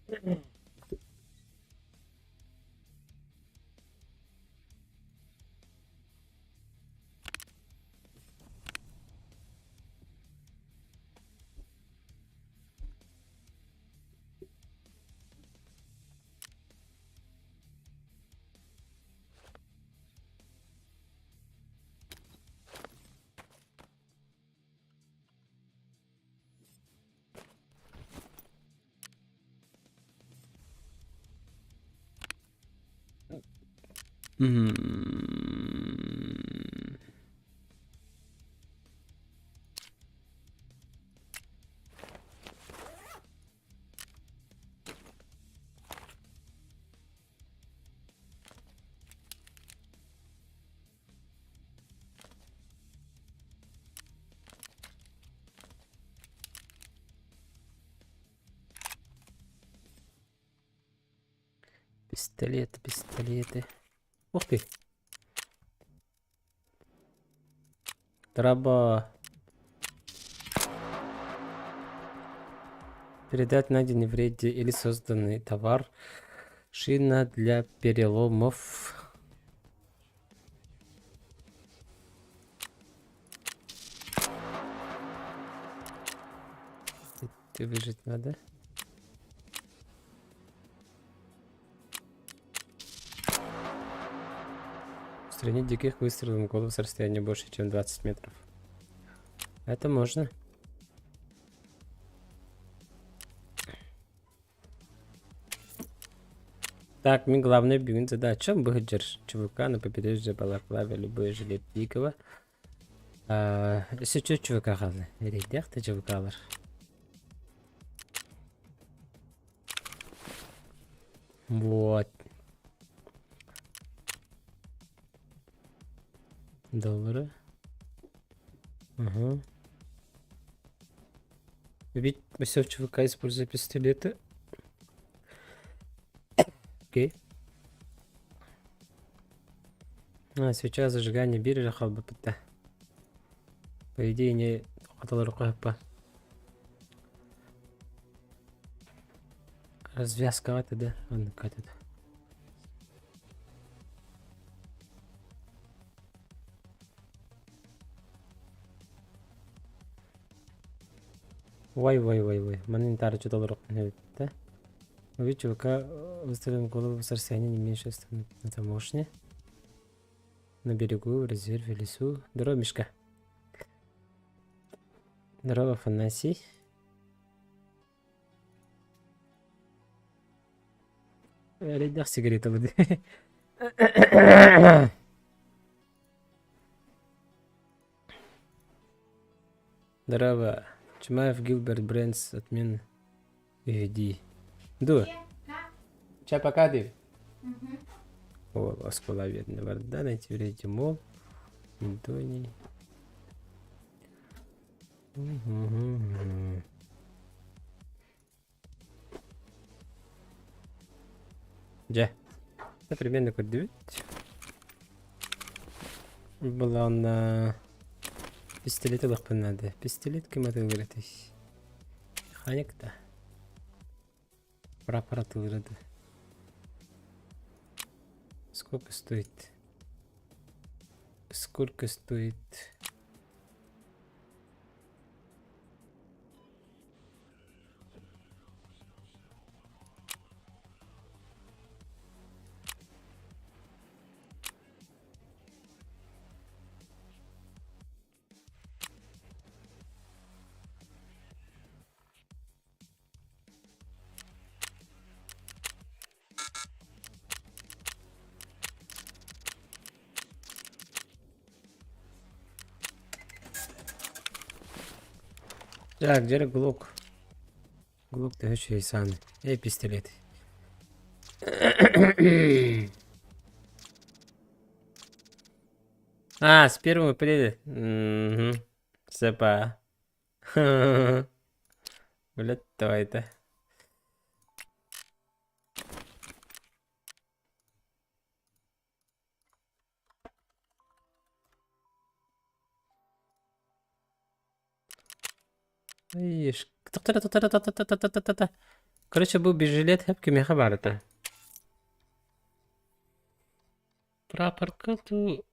М. Пистолеты, пистолеты. Ух ты! Траба. Передать найденный в рейде или созданный товар. Шина для переломов. Ты выжить надо. Устранить диких выстрелом в голову с расстояния больше, чем 20 метров. Это можно. Так, мин главный бүгүн задачам быһыдьар ЧВК на побережье Балаклаве любое жилет Дикого. Өссө ЧВК хаалла. Эрэйдээх да ЧВКлар. Вот. Доллары. Угу. Ведь все ЧВК используя пистолеты. Окей. А, свеча зажигания биир хаалбыппыт да. По идее не хотолорукка Развязкаҕа этэ да, оннукка этэ да. Вай вай вай вай, манын таарыччы толоруохпун эбит да. Убить ЧВК выстрелом в голову с расстояния не меньше на таможне. На берегу, в резерве, лесу. Здорово, Мишка. Здорово, Афанасий. Эрэйдээх сигарета бу. Здорово. Чумаев Гилберт Брэнс отмен Иди. Дуо? Ча пока ты. О, оскола видно. Варда найти в мол. Дони. Дьэ, примерно көрдүбүт. Былаанна пистолет ылыахпын наада. Пистолет ким атыылыыр этэй? Механик да. Прапор атыылыыр да. Сколько стоит? Сколько стоит? Так, где Глок? Глок төһө үчүгэй сааны. Эй, пистолет. А, с 1 апреля. Мгм. Сепа. Блядь, давай это. Короче, бу бюджет хэп кимиэхэ баар этэ? Прапорка ту...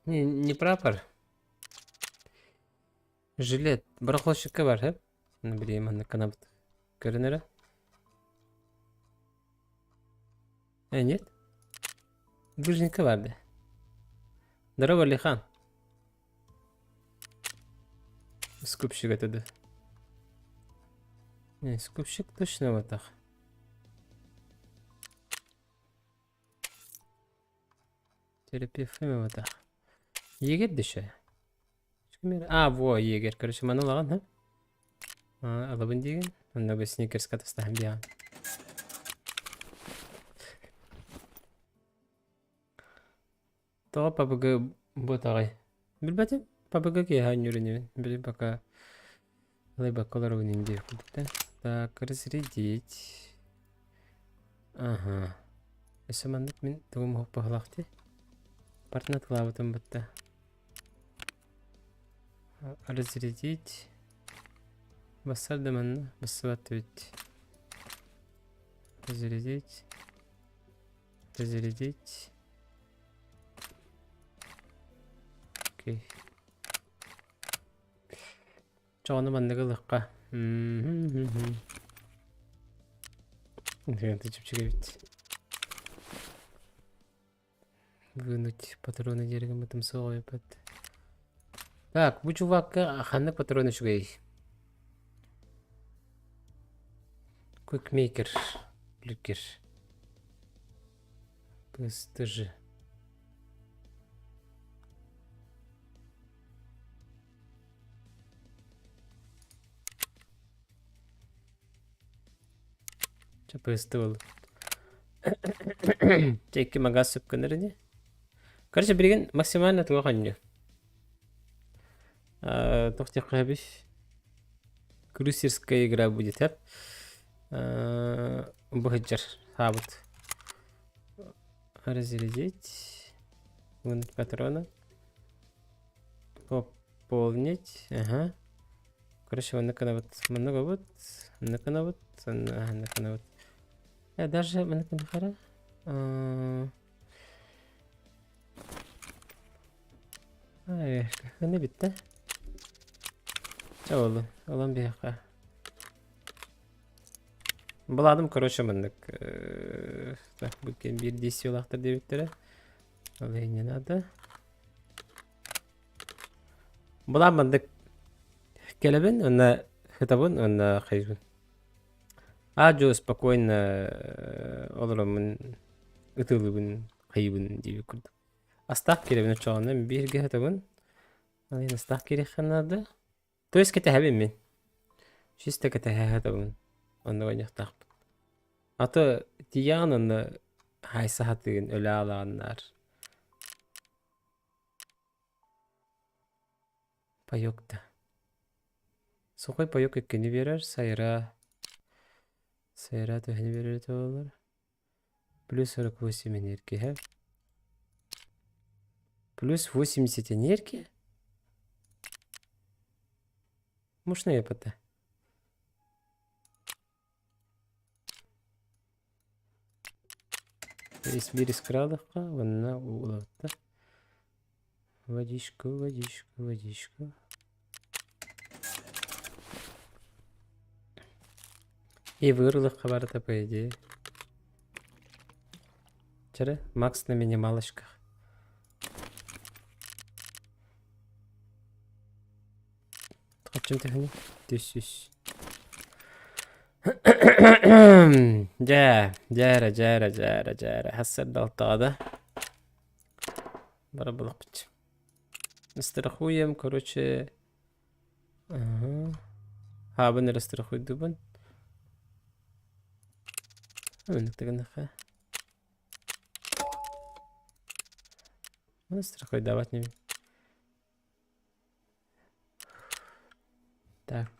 Не, не прапор. Жилет. Барахолщикка бар хэп. Били маннык канабыт. Көрүнэрэ. Э, нет. Ближникка бар да. Здорово, Лихан. Скупщик это да. Не, скупщик точно вот так. Терапевт вот так. Егерь деше. А, во, егерь. Короче, маны лаган, ха? А, алабын деген. Онна бы сникерска тастаһан биаҕын. Тоҕо ПБГ буотаҕай? Билбэтим. ПБГ киэһэ оонньуур инибин. Били пока лайбакка олоробун ин диэх курдук Так, разрядить. Ага. Өссө маннык мин тугум уһук дии. Партнер тылаабытым бытта. Разрядить. Бассар да манна бассыбат эбит. Разрядить. Разрядить. Окей. Чоҕону маннык ылыахха. Чэпчэки эбит. Вынуть патроны диэригиммытым суоҕуйбат. Так, бу чувакка ханнык патрон үчүгэй? Квикмейкер. Плюкер. ПСТЖ. Чэ, ПСТ буолла. Чэ, икки магаз сөп гынар ини. Короче, билигин максимально туох анньы. Туох диэххэ сөбүй? Крюсерская игра будет, эп. Бу сылдьар хаабыт. Разрядить. Вынуть патроны. Пополнить. Ага. Короче, маннык гынабыт. Маннык ылбыт. Маннык гынабыт. Маннык гынабыт. Э, даже маннык гынахара. Ай, гына бүттэ. Чэ буоллун. Ылан биһиэхэ. Буладым, короче, маннык. Так, бүккен биир действиялаахтар диэбиттэрэ. Ол иһин не надо. Булаан маннык кэлэбин уонна сытабын уонна хайыыбын. Аа-дьуо спокойно олороммун ытыалыыбын хайыыбын диэбит курдук. Астаах киирэбин оччоҕуна бииргэ сытабын. Ол иһин астаах киириэххэ наада. То есть кэтэһэбин мин. Чисто кэтэһэ сытабын. Онно оонньуохтаахпын. А то тиийэҕин онно хаайса сатыыгын өлө аалаҕыннаар. Паёк да. Сухой паёк иккини биэрэр, сайра сайра төһөнү биэрэр этэ буоллар? Плюс 48 энергия. Плюс 80 энергия? Можно я пота? Биир искралыхха уонна уулаабыта. Водичку, водичку, водичку. И вырылыхха барыта по идее. Чэрэ, Макс на минималочках. Хаччым төһөнүй? Түс Дьэ, дьээрэ, дьээрэ, дьээрэ, дьээрэ. Хассарда алтаҕа да. Бара булахпыт. Страхуем, короче. Ага. Хаабын эрэ страхуйдубун. Ынныктыгыныха. Страхуйдавать не. Так,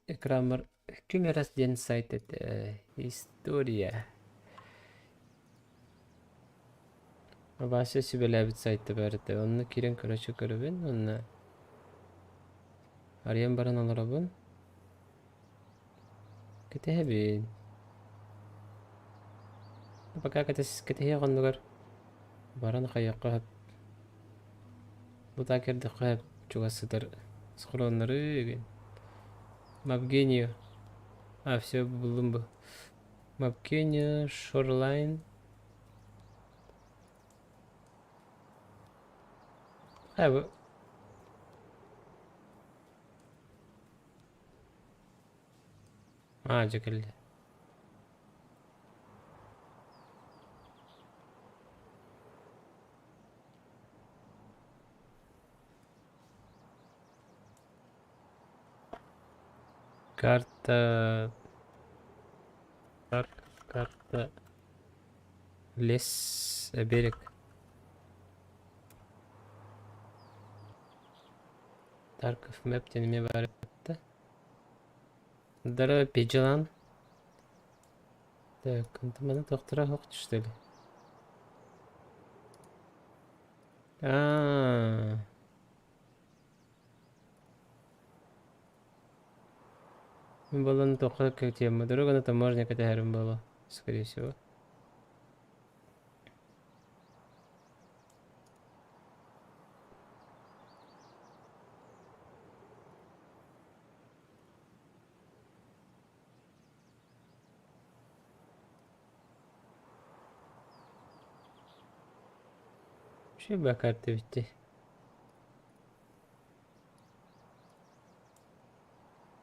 экранмар ким эрэ диэн сайт этэ история. Вася сүбэлээбит сайта баар этэ. Онно киирэн короче көрөбүн уонна арыйан баран олоробун. Кэтэһэбин. Пока кэтэһиэх оннугар баран хайыахха сөп. Бу так эрдэххэ сөп чугас сытар схроннары игин. Мапгению. А, все, буллум бу. Мапгению, Shoreline. А, бу. Аа, дьэ кэллэ. Карта... Карта... Лес... Берег. Тарков мэп диэн эмиэ баар эбит да. Здорово, Пиджилан. Так, маны тохтора суох что ли? Аа. Мин буолан туохха тема дорога на таможне кэтэһэрим буолуо, скорее всего. Үчүгэй карта эбит дии.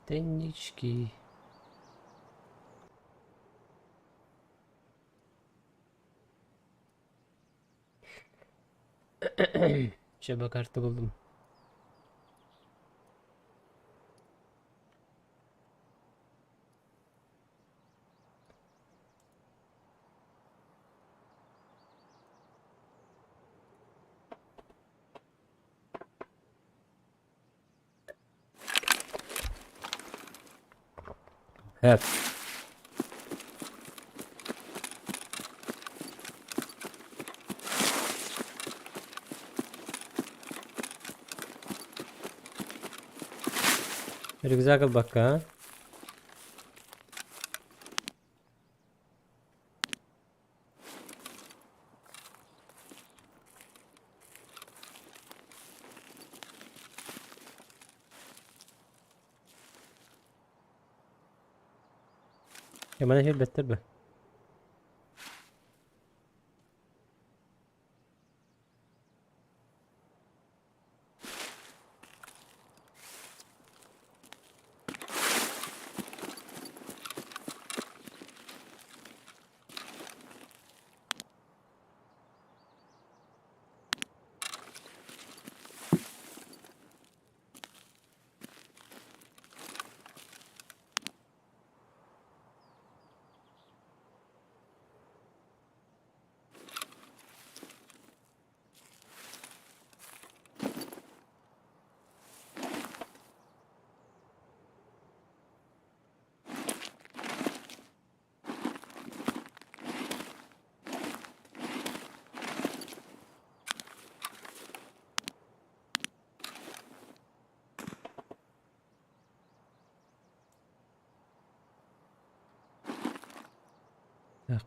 Тайнички. Чэ, карта буллум. Эп. Рюкзак ылбакка, Маны иһирбэттэр бу.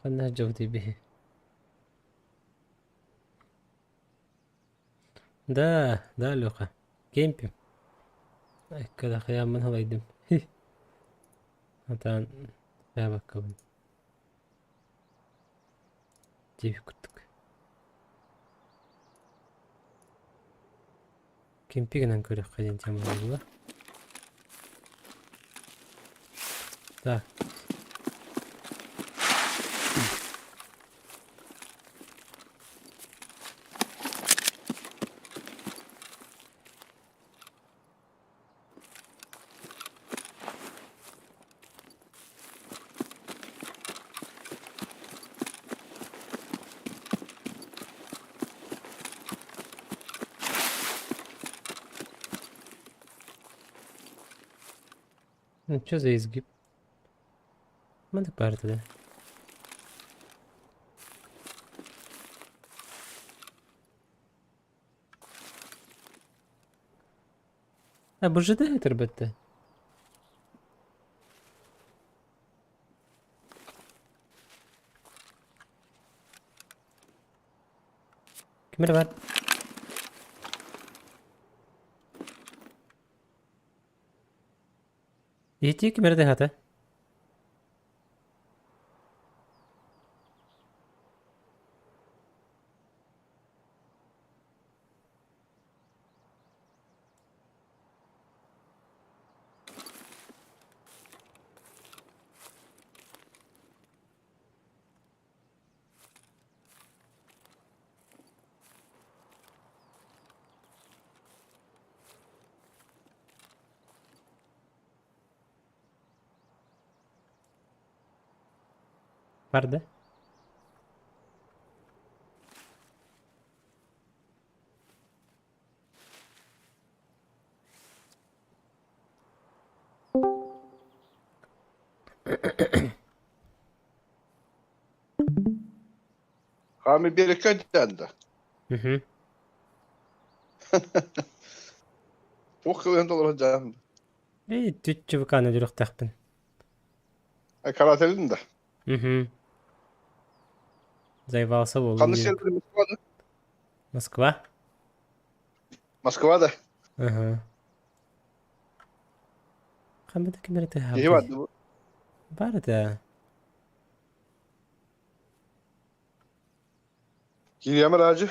Ханна дьыбытый биһи. Да, да, Леха. Кемпим. Когда хаяммын халайдым. Атаан хаябаккабын. Диэбит курдук. Кемпи гынан көрүөххэ диэн тема буолла. Так. Ну, что за изгиб? Маны баар да. А бу ЖД этэрбэттэ. Ким эрэ бар. Иһитии ким эрэ тыһата? Барда. Хаами биэрэккэ дьаанда. Мгм. Туох кылыһан толору дьаанда. Эй, түччү өлөрүөхтээхпин. Карателин да. Мгм. Заебался буоллум Ханнык диир. сирдэр Москвада? Москва? Москвада. Ага. Ханна да ким эрэ Киһи тыаһаабытый? бар дуу? Баар этэ. Кириэмэ Раджи.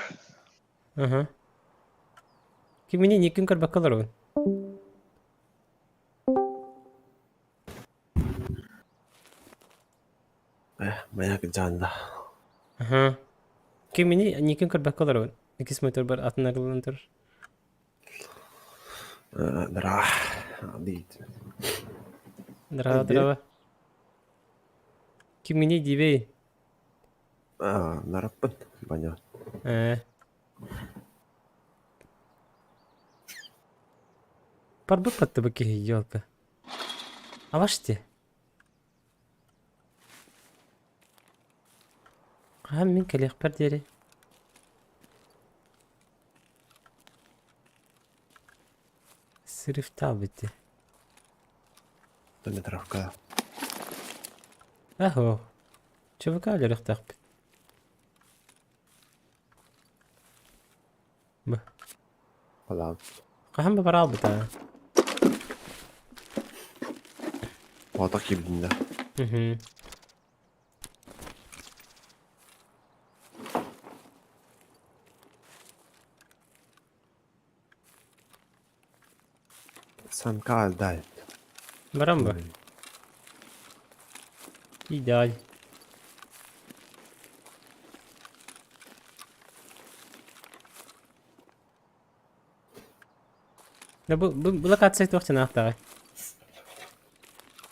Ага. Кимини никин көрбөккө олоробун. Маяк дьаанда. Аха. Кимини никин көрбөккө олоробун. Иккис моторбар атын арыллан турар. Дра. Диит. Здраво, здраво. Кимини дибей. Нараппын. Баня. Э. Барбыт баттыбы киһи, елка. Аваште. Хаһан мин кэлиэхпэр диэри Срифтаабыт дии. Метровка. Аһоо. ЧВК өлөрүөхтээхпит. Б. Балаан. Хаһан ба бараалбыта? Оҕотох киирдин да. Мгм. Санка альдай. Баран ба? Идеаль. Да бу, бу, бу локация туох чанаахтаҕай?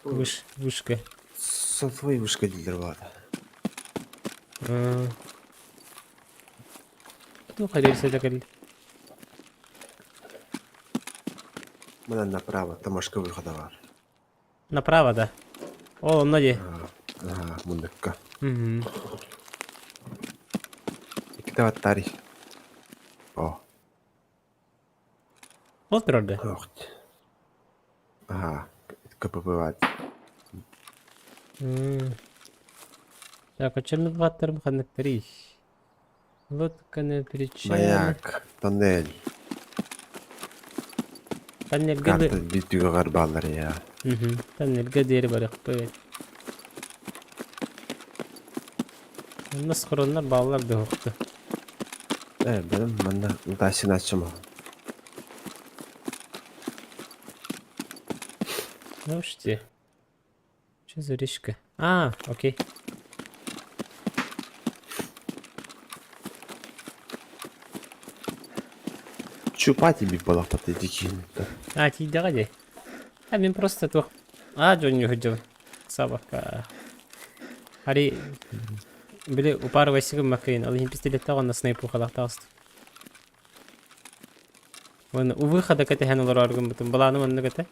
Выш, вышка. Сотовый вышка дииллэр баата. Туох рельсэ кэлли? Манан направо, Тамашка выхода баар. Направо, да. Ол онно дии. Аа, мундукка. Мгм. Иккитэ баттаарый. О, Ол турар да. ох. Аа, КПП баат. Так, а чем баттарым ханныктарый? Лодка на причале. Маяк, тоннель. Тоннельгэ Карта биир түгэҕэр бааллар я. Мгм. Тоннельгэ диэри барыахпыт. Онно схороннор бааллар дуоһукту. Э, бэлэм манна Тасиначчым. Ну что? Что за речка? А, окей. Чупа тебе балахпат дикин. А, тиийдэҕэ дии. А мин просто туох аа дьонньу сылдьабын. Сабакка. Ари били упарывайся гыммаккыйын, ол иһин пистолеттаах уонна снайпухалаах таҕыстым. Уонна у выхода кэтэһэн олороор гыммытым. Былааным оннук этэ.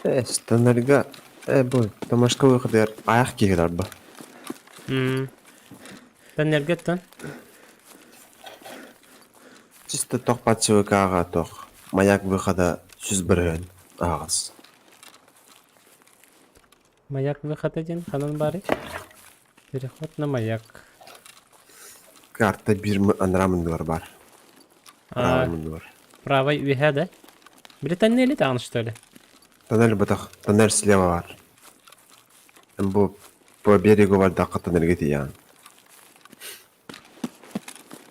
Э, станарга э бу Тамашка выходыгар аах киһилэр ба. М. Тоннельга Чисто тох ПЧВК-ҕа тох маяк выхода сүүс бырыһыан аһаҕас. Маяк выхода диэн ханан баарый? Переход на маяк. Карта биир анараа муннугар баар. А, Правай муннугар. правай үөһэ да? Били тоннели даҕаны что ли? Тоннель бытах, тоннель слева баар. Бу по берегу бардахха тоннельга тиийэҕин.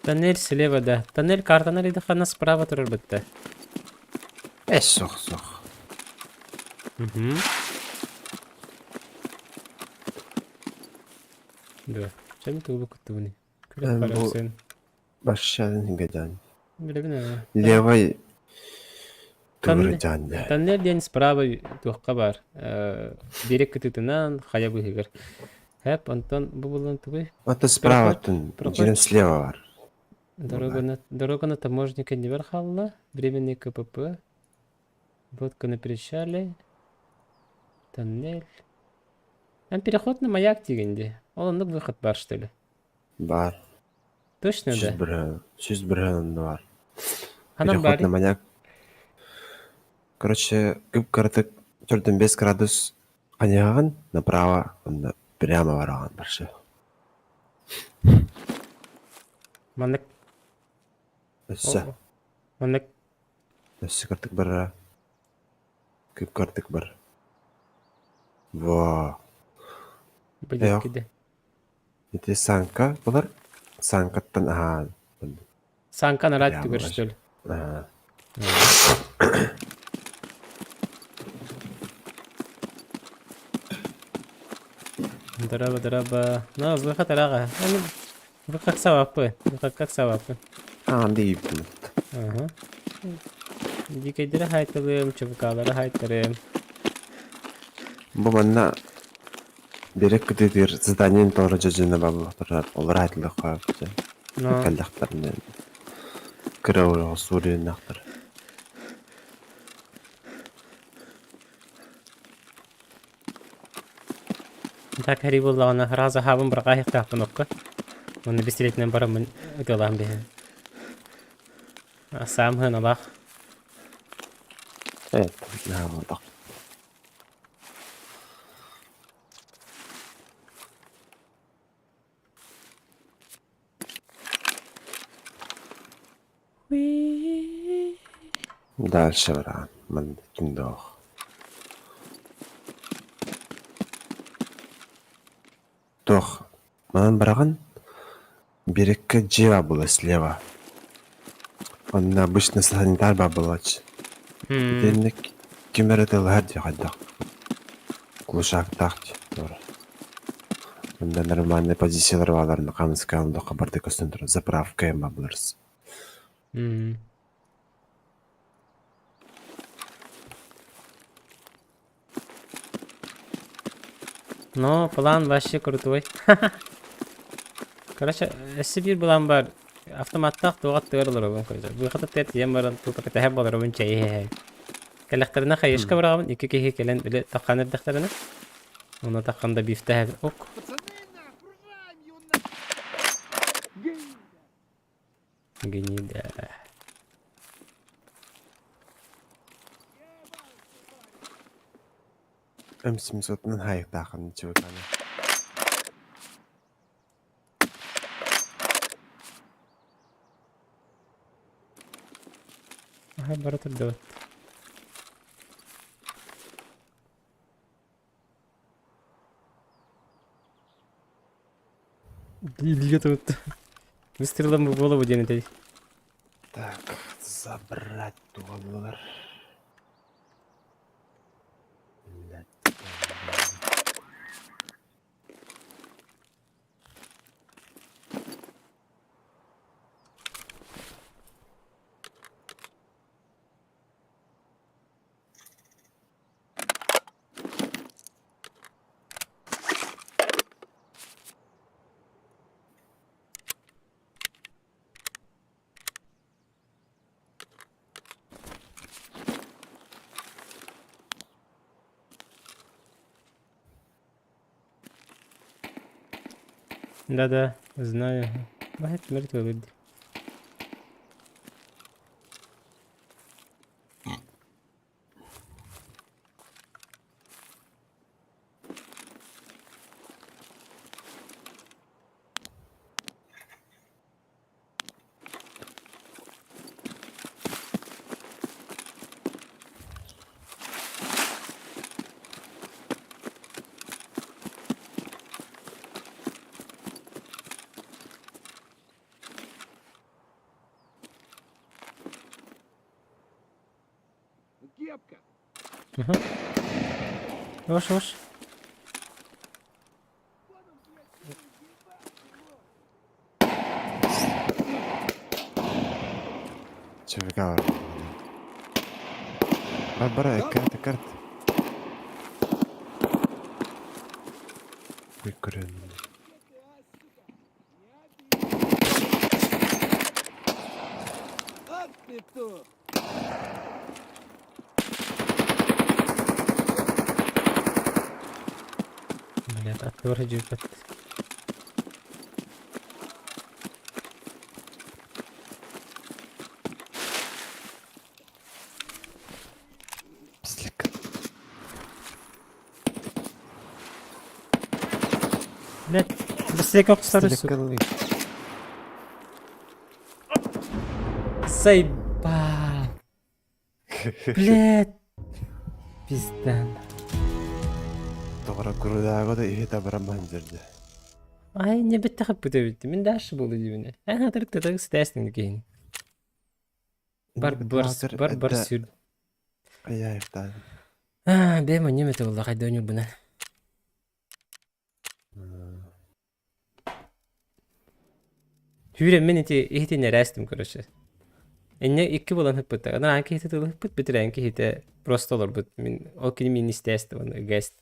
Тоннель слева да. Тоннель картаны арыйдаххына справа турар бытта. Эс сох сох. Угу. Да. Чем ты куттубуни? Күрэх Бу барахсын. Башшан гадан. Билэбин ээ. Левай Тоннель, тыгырдьаан дэ. тоннель диэн справа туохха баар. Биэрэк кытыытынан хайа быыһыгар. Хэп, онтон бу булан тугуй? Это справа Проход, тун, проход. дьиҥин слева бар. Дорога на, дорога на таможне кэннибэр хаалла. Временный КПП. Лодка на причале. Тоннель. Там переход на маяк диигин дии. Ол оннук выход бар что ли? Баар. Точно Сүүс да? бырыһыан, сүүс бырыһыан онно баар. Ханан Переход баарый? на маяк. Короче, кып-кыратык 45 градус хайыһаҕын направо онно прямо бараҕын баршы. Маннык Өссө, маннык өссө кыртык барара. Кып-кыртык бар. Во. быйыл киде. Ити Сааҥка булар, Сааҥкаттан аһаан Сааҥка нараат прямо түгэр бар. что ли? Аа. Дороба, дороба. Ну, выход араға. Выход сабаппы. Выход как сабаппы. Аан диибин. Ага. Дикэйдери хайтылым, чубукалары хайтарым. Бу манна биэрэк кытыытыгар заданиен толоро дьадьына бабыллахтар олор аһатыллахха Но кэллэхтэринэ кыра ураҕа суруйуннахтар. Так хэрий буоллаҕына араас аһаабын быраҕа иһиэхтээхпин окко. Уонна бэстилиэтинэн бараммын ытыалаан биһэн. Саам сыаналаах. Э, наһаа буолбатах. Дальше бараҕын, манна ким да суох. Туох, манан бараҕын, биэрэккэ дьиэ баар буолар слева. Онно обычно санитар баар буолааччы. Итинник ким эрэ тылыһар дии хайдах. Глушактаах дии туора. Онно нормальный позициялар баалларын хаамыскаан олоххо барыта көстөн турар заправка эн баалларыс. Но план вообще крутой. Короче, өссө биир былаан баар. Автоматтаах туох аттыгар олоробун короче. Быыхата тыа тиийэн баран тупо кэтэһэ буоларбын чэй иһэ. Кэлэхтэринэ хайышка быраҕабын, икки киһи кэлэн били таххан эрдэхтэринэ. Онно таххан да бифтэһэбин. Ок. Гнида. М700-нан хаайыктааххын чыбыканы. Аха бара турдубут. Илиигэ турутта. Выстрелом в голову диэн этэй. Так, забрать туоллар. Блядь. Да-да, знаю. Баһыт мертвый вроде. Аха. Ош, ош. ЧВК бар. Бар бар карта карта. Көрөн. Блядь, аттыбар дьүүппэт. Пислик. Блядь, быстрее охсор сука. Заебал. Блядь. Пиздан. Тоҕо курудааҕы да иһит абырамман дьэрдэ. Ай, не биттэхэ бүтэбит. Мин дальше буолу диибин. Эн хатырык тытык ситээстин киһин. Бар бар бар бар сүр. Аяйыктаан. Аа, бэм аньым этэ буолла хайда ойнуурбунан. Түүрэммин ити иһитиннэрээстим короче. Инньэ икки буолан ыппыттар. Анаан киһитэ тылыһыппыт, бүтүрээн киһитэ просто олорбут. Мин ол кини миин истээстим аны гэст.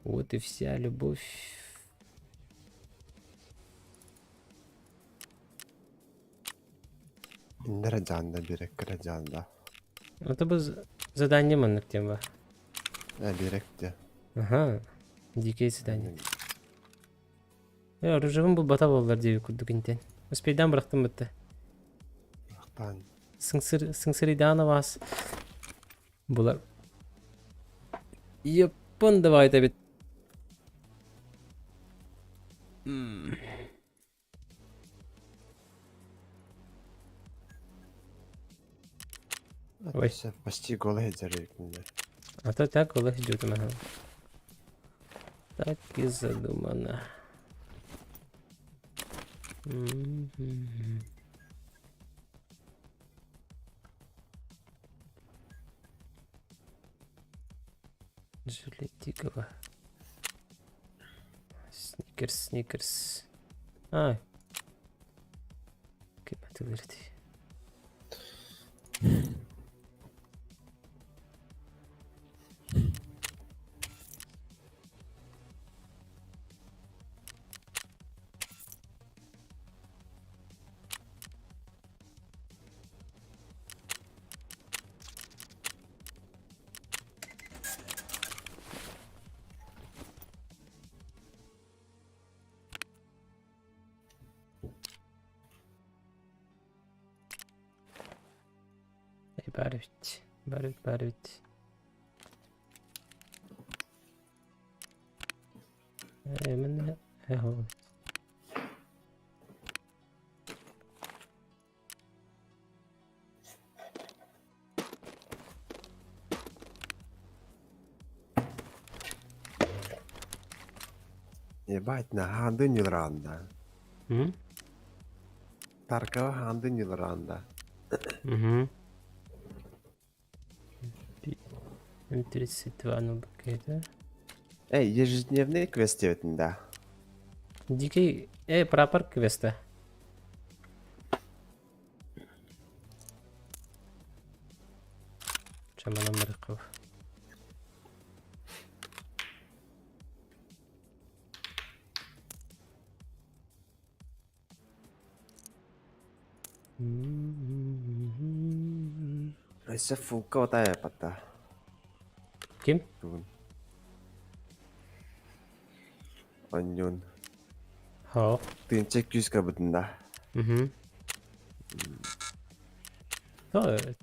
Вот и вся любовь. Иннэрэ дьаанда биэрэккэрэ дьаанда. Это бу задание маннык диэн ба. Э биэрэк дьэ. Аха. Дикие задание. Э, оружием булбата буоллар диэби курдук интен. Успейдаан бырахтым бытта. Бырахтаан. Сыҥсыр сыҥсырыйдаан абаас. Булар. Япон давай эбит. Ой. Почти голый дьарык. А то так голых идет ага. Так и задумано. М-м-м. Жилетикова. Сникерс, сникерс. А. Ким атылырды? Эй, баар эбит. Баар эбит, баар эбит. Э, мин эһо. Ебать, на ханды нилранда. М? Таркава ханды нилранда. Угу. М32 ну бакета. Эй, ежедневный квест да. Дикий... Эй, прапор квеста. Чамана Марков. Өссө фулка отаайаппата. Ким? Бүгүн. Онньуун. Хоо. Тыынча күүскэ бытында. Угу.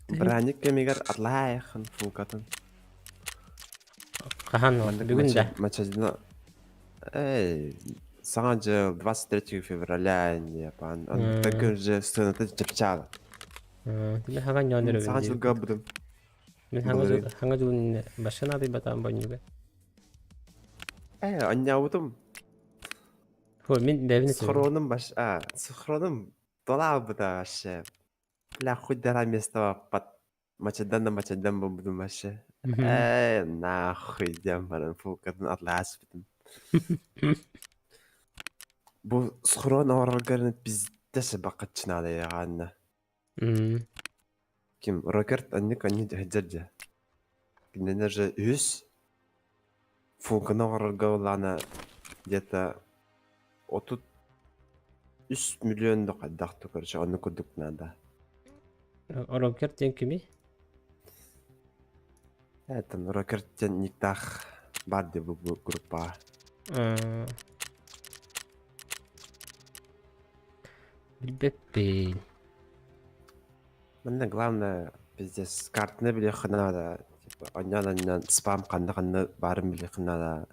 Бырааник кэмигэр атлаайахын фулкатын. Хаһан бүгүн да? Мачадина. Эй, саҥа дьыл 23 февраля не пан. Так же сцената чапчала. Тими хаҥа ньоон Саҥа дьылга бутум. Мин хаҥа хаҥа дьылын башына батаан бонньуга. Э, анньаабытым. Хо, мин бэбин Схроным баш... А, схроным долаабыта вообще. Бля, хоть дара место под. Мачайдан да мачайдан буолбутум вообще. Ээ, нахуй диэн баран фулкатын атлааспытым. Бу схрон оҥороргор пиздец баккаччынаадайаҕаанна. Ким Рокерт анник анни сылдьар дьэ. Кинилэр же үһүс фулканы оҥорорго былаана где-то 33 миллион да хайдах да короче оннук курдук наада. Рокерт диэн кимий? Это Рокерт диэн никтаах баар дии бу группаҕа. Билбэппин. Манна главное пиздец картаны билиэххэ наада. Типа онньоон-онньоон спам ханна-ханна баарын билиэххэ наада.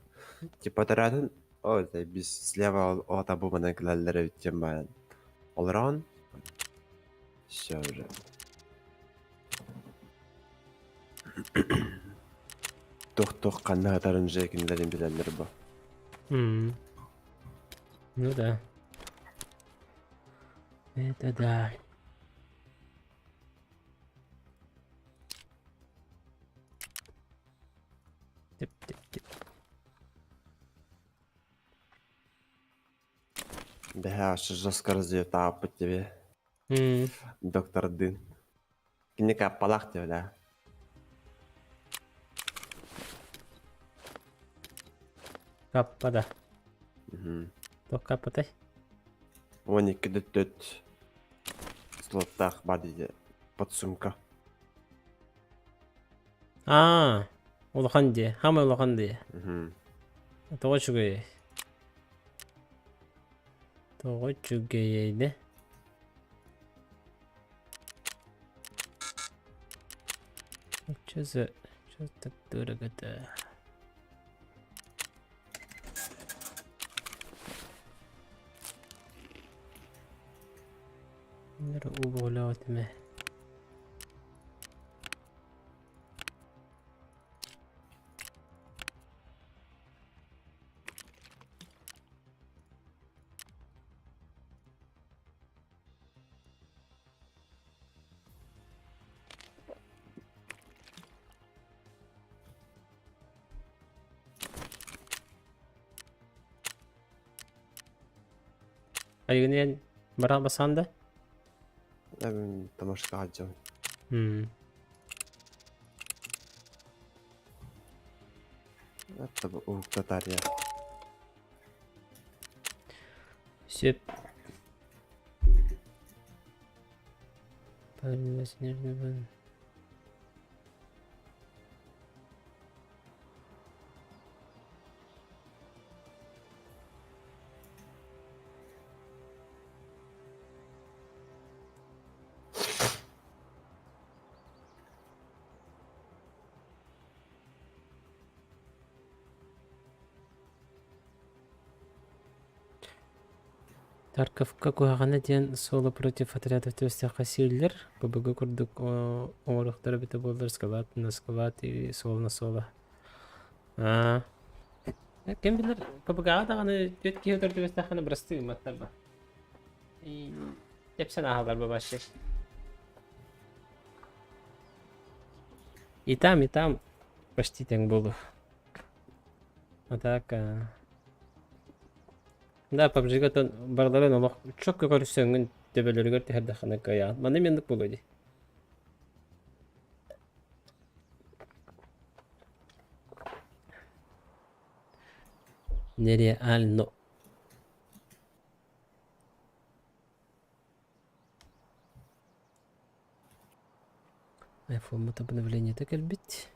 Типа төрөөтүн ой биз слева оҕото бу манан кэлэллэр эбит диэн баран олороон все уже. Туох-туох ханна сытарын же кинилэрин билэллэр бу. Ну да. Это да. Тип тип тип. Бэһээ жестко разъетааппыт тебе. Доктордыын. Кини каппалаах диэбилээ. Каппа да. Туох каппатай? 12 төт слоттаах бар диye подсумка. Аа, улахан дии. Хаамай улахан дии. Тоҕо үчүгэй? Тоҕо үчүгэйэй де? Что за... Что так дорого-то? Уу Айгын барах басаан да? Тамашка хаджам. Это уһуктатария. Сөп. Тарковка куһаҕана диэн соло против отрядов түбэстэххэ сииллэр, ПБГ курдук оҥоруохтара эбитэ буоллар склад на склад и соло на соло. Аа. Ким билэр ПБГ-ҕа даҕаны түөрт киһи утары түбэстэххинэ бырастыы гымматтар ба. Тэпсэн ааһаллар ба вообще. И там почти тэҥ буолуо. А так Да, PUBG-га барыларын олох чөккө көрсөҥҥүн төбөлөрүгэр түһэрдэххинэ кыайаҕын. Манна эмиэ оннук буолуо дии. Нереально. Айфоммут обновлениета кэлбит.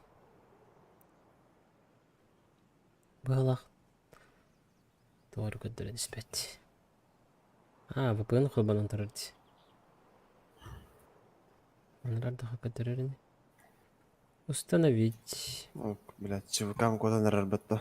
Быһалаах Тоҕо көрдөрөн испэт. Аа, VPN холбонон турар дии. Анарардаха көрдөрөр ини. Установить. Блядь, ЧВК-м куотан эрэр батта.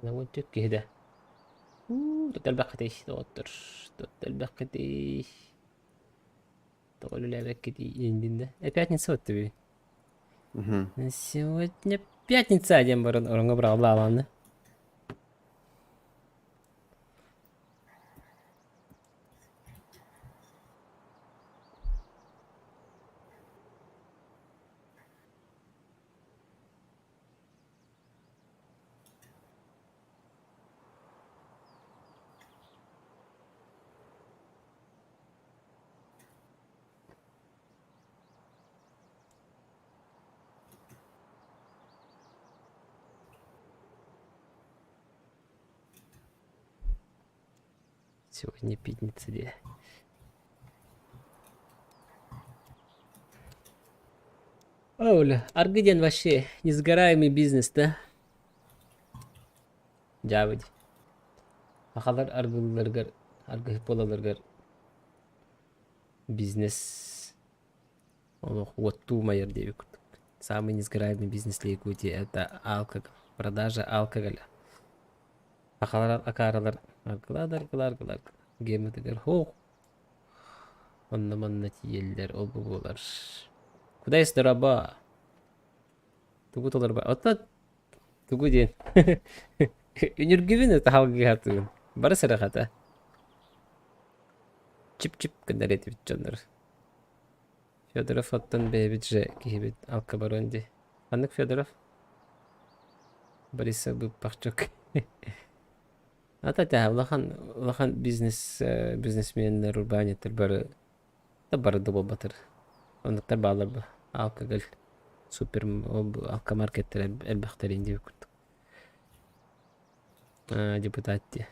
Уон киһи да. Уу, тут элбэххитий, доҕоттор. Тут элбэххитий. Тоҕо үлэлээбэккит ииндин да. Пятница вот тебе. Сегодня пятница диэн баран ороҥҥо быраҕылаалааны. Сегодня пятница диэ. Оля, аргы диэн вообще несгораемый бизнес да? Дьаабы дии. Сахалар аргыларыгар, аргыһыт буолалларыгар бизнес олох уоттуу умайар диэбит курдук. Самый несгораемый бизнес для Якутии это алкоголь, продажа алкоголя. Сахалар акааралар аргылаа да аргылаа аргылаа геммитигэр һуох онно-манна тиийэллэр ол бу буолар. Куда есть дороба? Тугу толорба? Оттон тугу диэн үнүргүбүн таһалгыһатыгын бары сырахата чип-чип гыннар этибит дьоннор. Федоров оттон бэйэбит же киһибит алкабарон дии. Ханнык Федоров? Бориса Быппахчук. Ата тää улахан улахан бизнес бизнесменнэр урбаанньыттар бары да бары да буолбатар. Оннуктар бааллар ба. Алкоголь супер алкомаркеттер элбэхтэрин диэбит курдук. Депутат дии.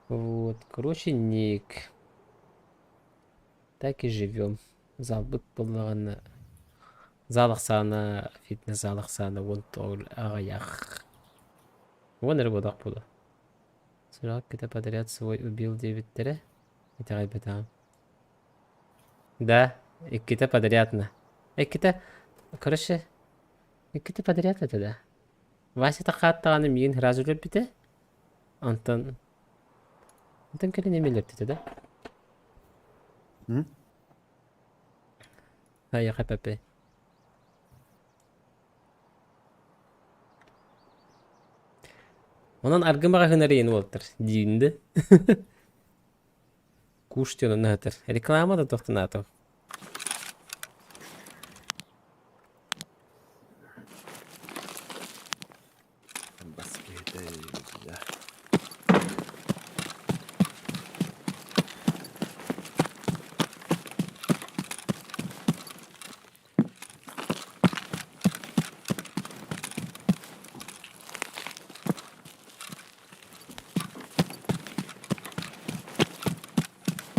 Вот, короче, ник. Так и живем. Залбыт буоллаҕына зал ахсаана фитнес зал ахсаана уон аҕыйах. Уон эрэ буолах буолуо. Сүрэҕэ кытта подряд свой убил диэбиттэрэ итэҕэйбэтэҕим. Да, иккитэ подряд на. Иккитэ, короче, иккитэ подряд этэ да. Вася хааттаҕына миигин сразу өлөрбүтэ. Онтон онтон кэлин эмиэ өлөрбүтэ да. М? Айаха Пепе. Онон аргы маҕаһыын эрийэн уолтар диин да. Куш диэн онно сытар. Реклама да тохтонаатым.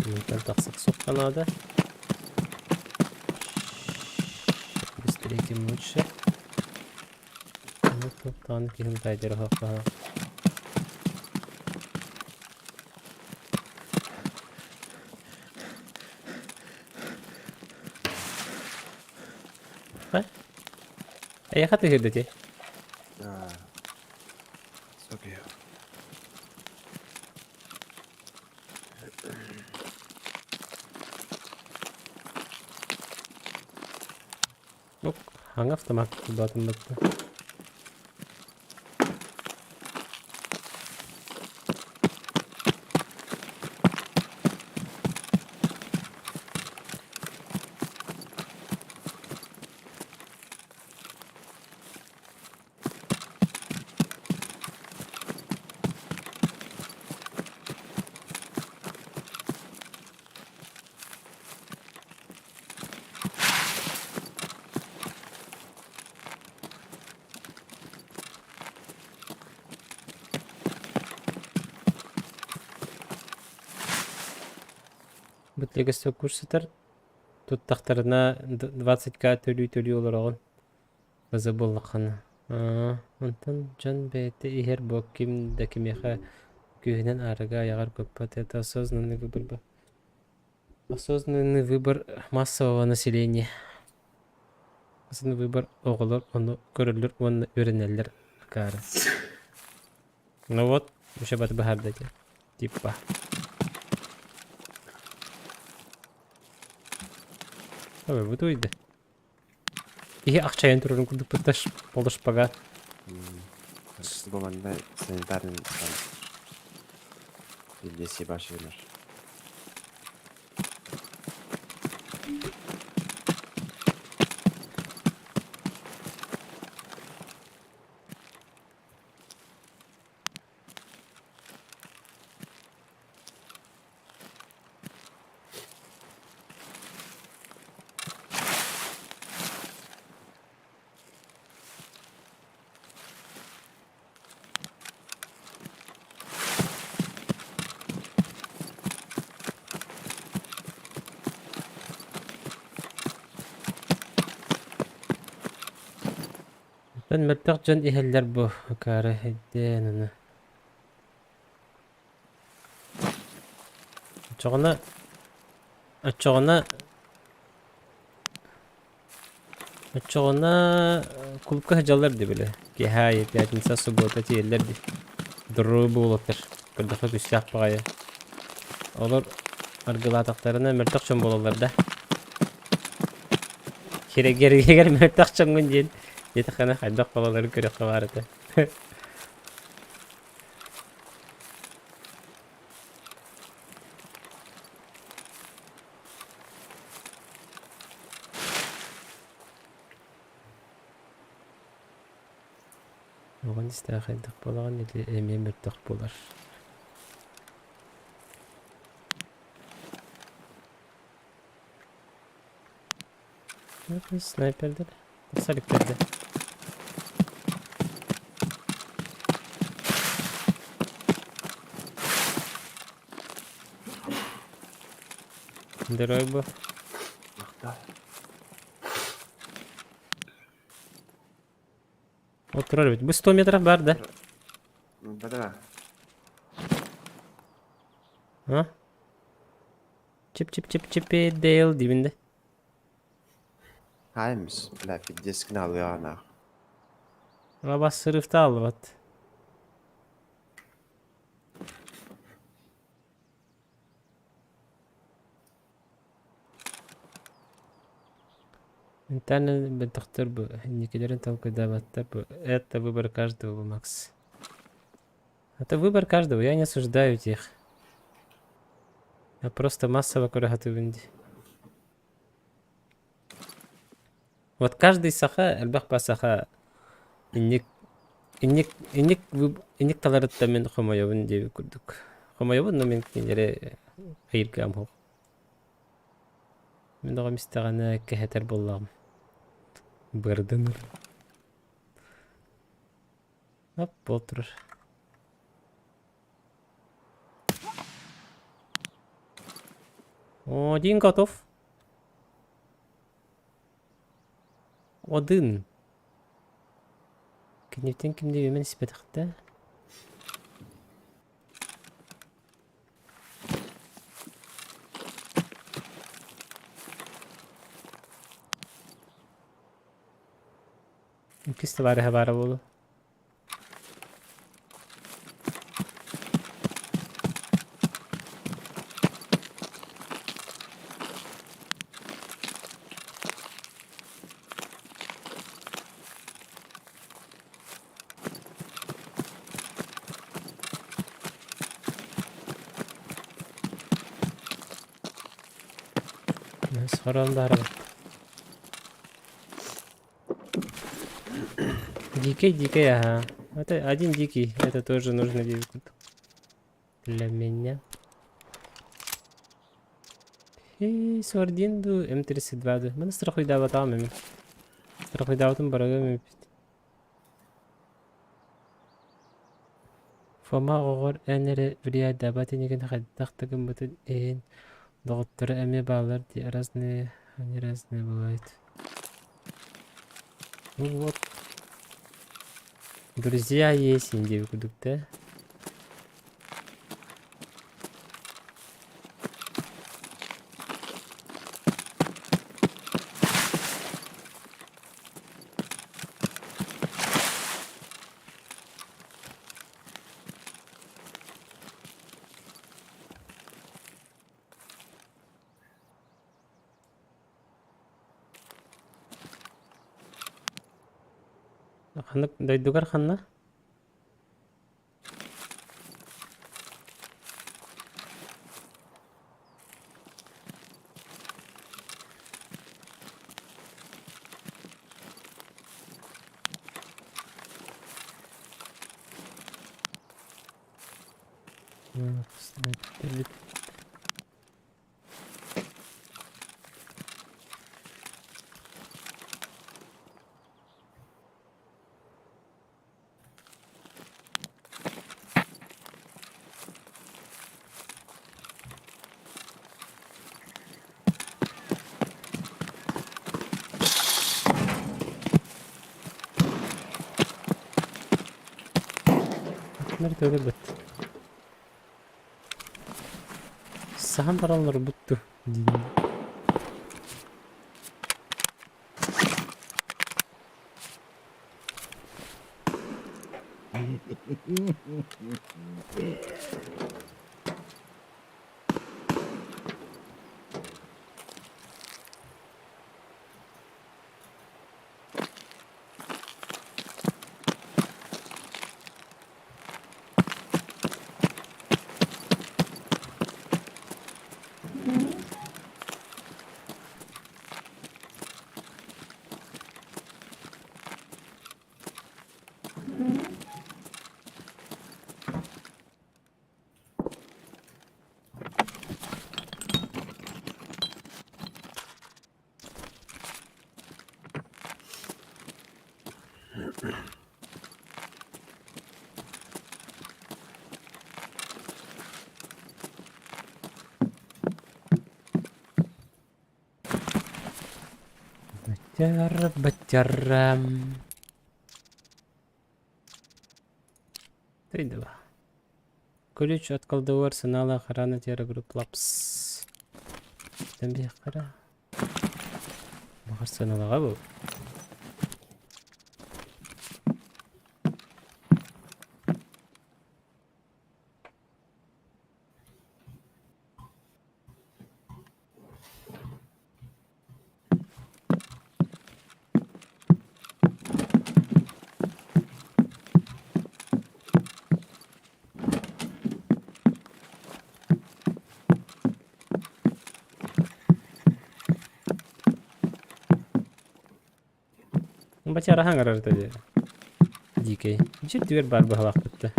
Мантан тахсых наада. Быстрее, тем лучше. Туттаан киһим тайдер оһоххо. Эйиэхэ түһүрдэ ти. Окей. Оп, хаҥа автомат кулбаатын батта. Бутлега курс сытар. Туттахтарына 20к төлүү-төлүү олороҕун. База буоллаххына. Онтон дьон бэйэтэ иһэр буо ким да кимиэхэ күүһүнэн аарыга айаҕар көппөт. Это осознанный выбор Осознанный выбор массового населения. Осознанный выбор оҕолор ону көрөллөр уонна үөрэнэллэр акаары. Ну вот, еще бат быһаарда типа. Ой, бу туйда. Киһи ахчайан турарын курдук бытташ полушпага. Бу манна санитарный там Здесь ебашилер. Оттон мөлтөх дьон иһэллэр бу акаары өйдөөн аны. Оччоҕуна оччоҕуна оччоҕуна кулупка сылдьаллар дии били киэһэ аайы пятница суббота тиийэллэр дии дуруу буолуохтар көрдөххө күүстээх баҕайы олор аргылаатахтарына мөлтөх дьон буолаллар да Кирэгэргигэр мөлтөх дьоҥҥун диэн диэтэххинэ хайдах буолалларын көрүөххэ баар этэ. Оҕон истээх хайдах буолаҕын или эмиэ мөлтөх буолар. Снайпердэр тахса иликтэр да. Дорой бу. Вот турар эбит. Бу 100 метров бар да? Да-да. А? Чип-чип-чип-чипи Дейл диибин да. Хаймс, бля, пиздец гналыга нах. Лабас сырыфта албат. Ментально бөлтөхтөр бу инникилэрин толкуйдаабаттар бу. Это выбор каждого, Макс. Это выбор каждого, я не осуждаю тех. Я просто массово көрө дии. Вот каждый саха, элбэх ба саха инник инник инник инник таларыттан мин хомойобун диэбит курдук. Хомойобун, но мин кинилэри айыргыам суох. Мин оҕом истэҕинэ кэһэтэр буоллаҕым. Бырдыныр. Оп, буол турар. Один готов. Один. Киниттэн ким диэбимэн испэтэхтэ. Иккис товариһа баара буолуо. Сорон баара. Дикий, дикий, ага. Это один дикий, это тоже нужно для меня. И Суардин ду М32 ду. Маны страхуйдаабатаҕым эми. Страхуйдаабытым барыгым эбит. Фома оҕоҕор эн эрэ влияйдаабат инигин хайдах да гыммытын иһин доҕотторо эмиэ бааллар дии разные они разные бывают. Ну вот. Друзья есть диэбит курдук да. Ханнык дойдугар ханна? Мертвый быт. Саһан бараллар бутту диин. Батяра, батяра. 3-2. Ключ от колдового арсенала охрана Терра Групп Лапс. Там бихара. Арсеналаға бұл. Батяра хаңарар деді. Дикий. Жер түгер бар баһалаах бытта.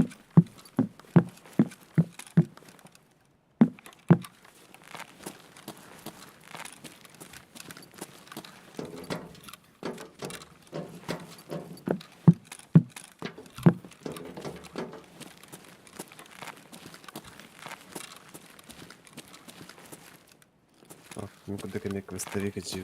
Мин курдук эмиэ квестовик дьиэ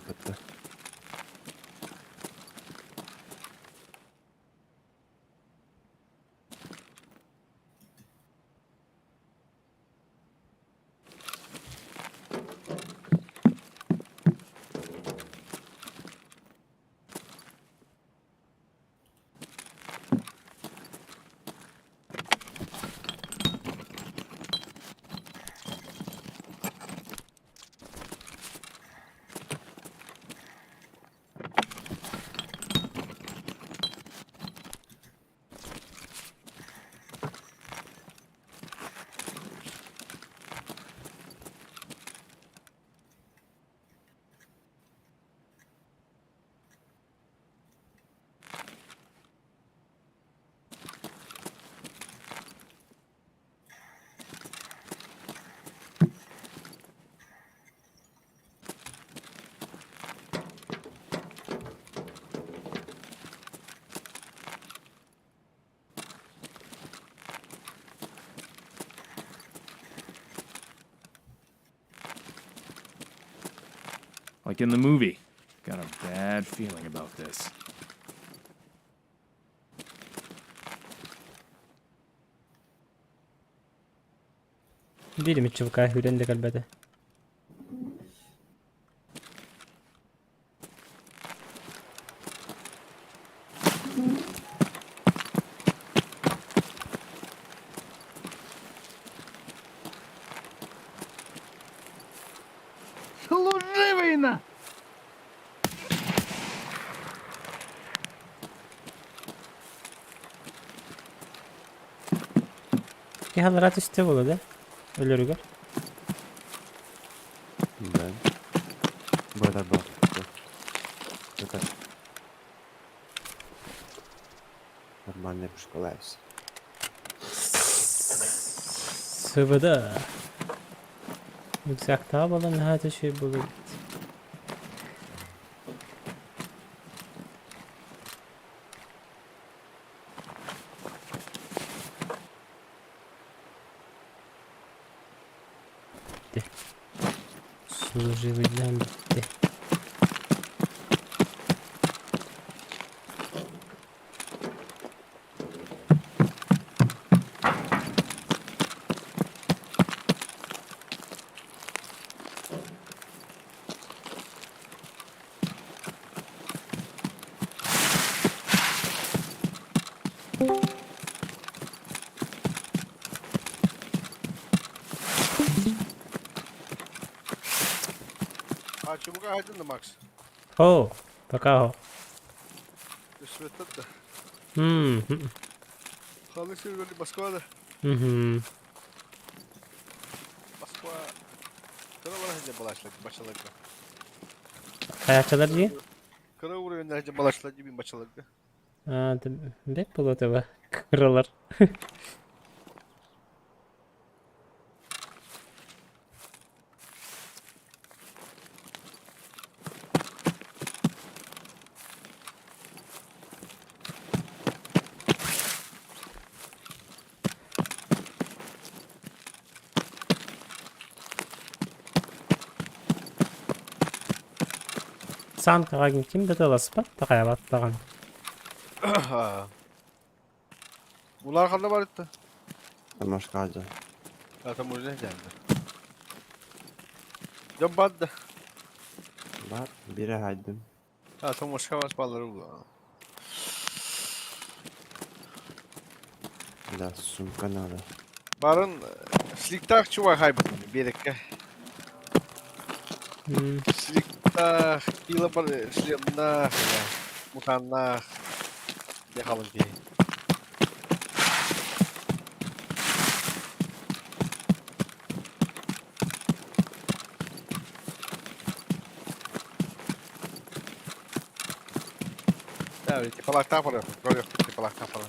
Like in the movie. Got a bad feeling about this. Биир Митчевка хүрэн да кэлбэтэ. Служивый на! Киһи аллараа түстэ буолуо да? Өлөрүгэр. Да. Быата баар. Это нормальная пушка. СВД. Рюкзактаах буолан наһаа да үчүгэй буолуо эбит. Служивыйдаан бүттэ. А чебука хайдын да Макс? О, пока. Светат да. М, Халы сиргели Москвада. Мгм. Москва. Кыра бар хәҗә балашлар бачаларга. Хайачалар дии? Кыра уровень хәҗә балашлар дибин бачаларга. А, бэк буолуо кыралар. Санкаҕа ким да таласпат, такайабат даҕаны. Улар ханна барытта? Тамашка дьэ. А там уже дьаанды. Дьон барды. Бар, бире хайдым. А там мошка бас балары була. Да, сумка надо. Барын сликтах чува хайбытын берекке. Сликтах, пила бар шлемнах, мутаннах. Дехалын дии. Да, типалахтах бар, типалахтах бар.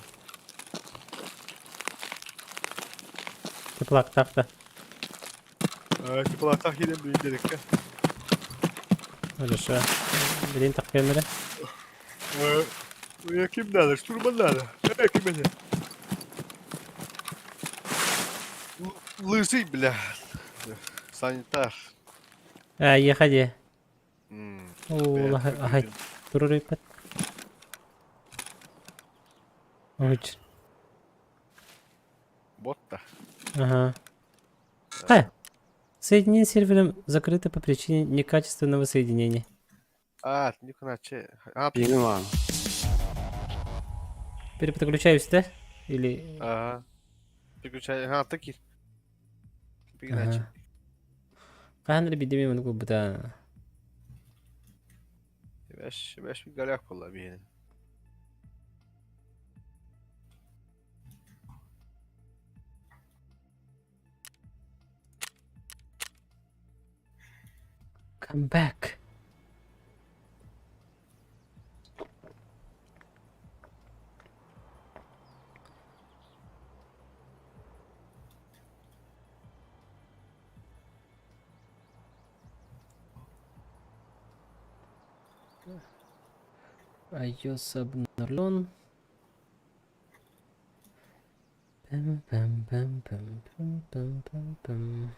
Теплактах да. Типалахтах киирэн билин берекке. Хорошо. Билин тахпиаммыра. Я ким надо, штурман надо. Ким это? Лысый, бля. Санитар. А, ехали. О, ахай. Турурипат. Очень. Ботта. Ага. А, соединение с сервером закрыто по причине некачественного соединения. А, не А, Пингван. Переподключаюсь, да? Или... Ага. Переключай. Ага, таки. Ага. Хаһан эрэ биирдэ эмэ булбута. Бэс, бэс галях буолла биһиэнэ. Come back. iOS обновлен. Пам-пам-пам-пам-пам-пам-пам.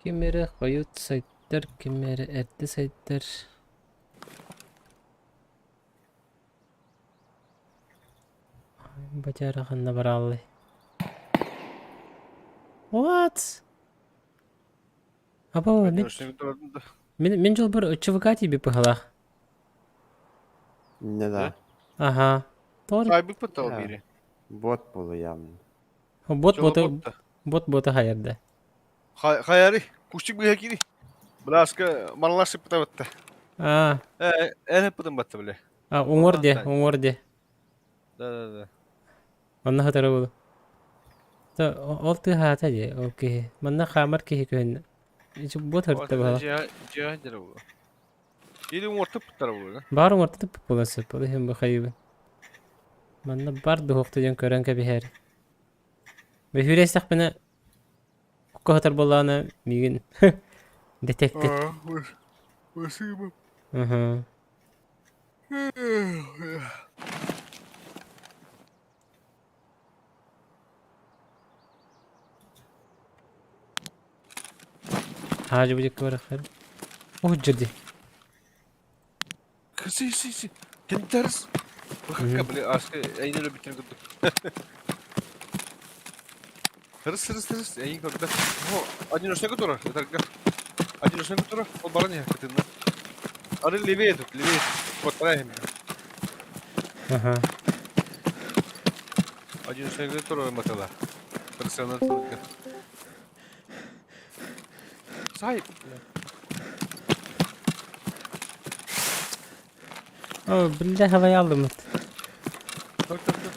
Ким эрэ хойут Сайдар ким эрэ эрдэ сайдар. Батяра ханна барааллай? What? Аба, мин, мин, мин дьолбор ЧВК тиийбит быһалаах. Не да. Ага. Тор. Айбыт быттал бири. Бот буолу явно. Бот бота бот бота хайарда. Хайари, кустик быһа кири. Браска маллар сыппыта батта. А. Э, эн пытын батта биле. А, уҥуор де, уҥуор де. Да, да, да. Онно хатара буолу. Ол тыаһаата дии, ол киһи. Манна хаамар киһи көһүннэ. Бот ырытта баһа. Дьиэ дьиэ буолу. Или уҥуортук туттара буолу. Баар уҥуортук буолан сөп, ол иһин бу хайыбын. Манна бар дуһуохта диэн көрөн кэбиһэр. Бөһүүрэ истэхпинэ куһатар буоллаҕына миигин детектив. Спасибо. Угу. Хаажы будет барахар. Уһуджу ди. Си, си, си. Кентарс. Бля, аска эйнер бүтүн курдук. Рыс, рыс, рыс, эйин көрдө. Одиночный турар, этарга. Одиночный турар, ол баран иһэр кытынна. Ары левее тут, левее. Куоттара иһим. Ага. Одиночный турар матала. Персонал только. Сай. О, бля, havaya алдымыт. Так, так, так.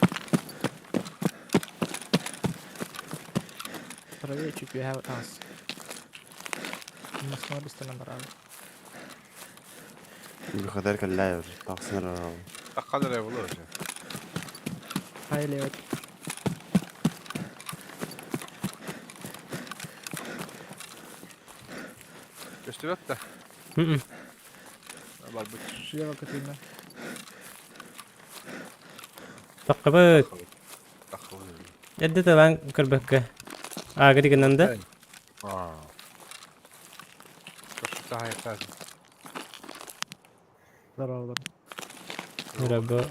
Правее чуть you have us. Москва быстро набрали. Выходар кэллээ уже. Тахсан эрэр. Таххан эрэ буолуо уже. Хай левый. Көстүбэт да. Мм. Барбыт. Слева Катрина. Таххыбыт. Таххыбыт. Эрдэ талаан көрбөккө. Аагы гынан да. Аа. Көстү Здорово, здорово. Здорово.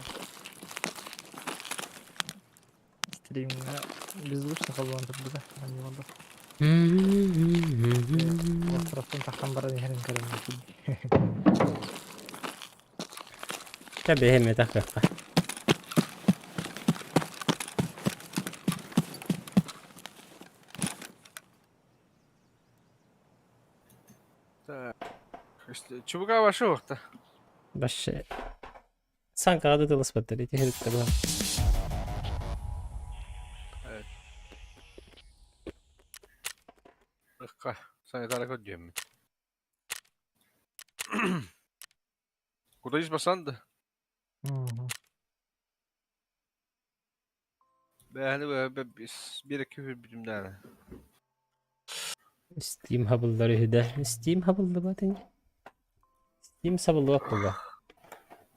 Стрим беззвучно холлон тут буде. Не надо. Островтан таххан баран иһэрин көрөн. Tabii hemen takka. Чубука башы уақта. Башы. Санкаҕа да тылыспаттар ити иһиттэ бу. Ыкка санитара көрдүөммүт. Куда басан да? Бэһэни бир екі бүтүмдәне. Steam хабыллар үһүдэ. Steam хабыллыбат ини. Steam сабыллыбат буолла.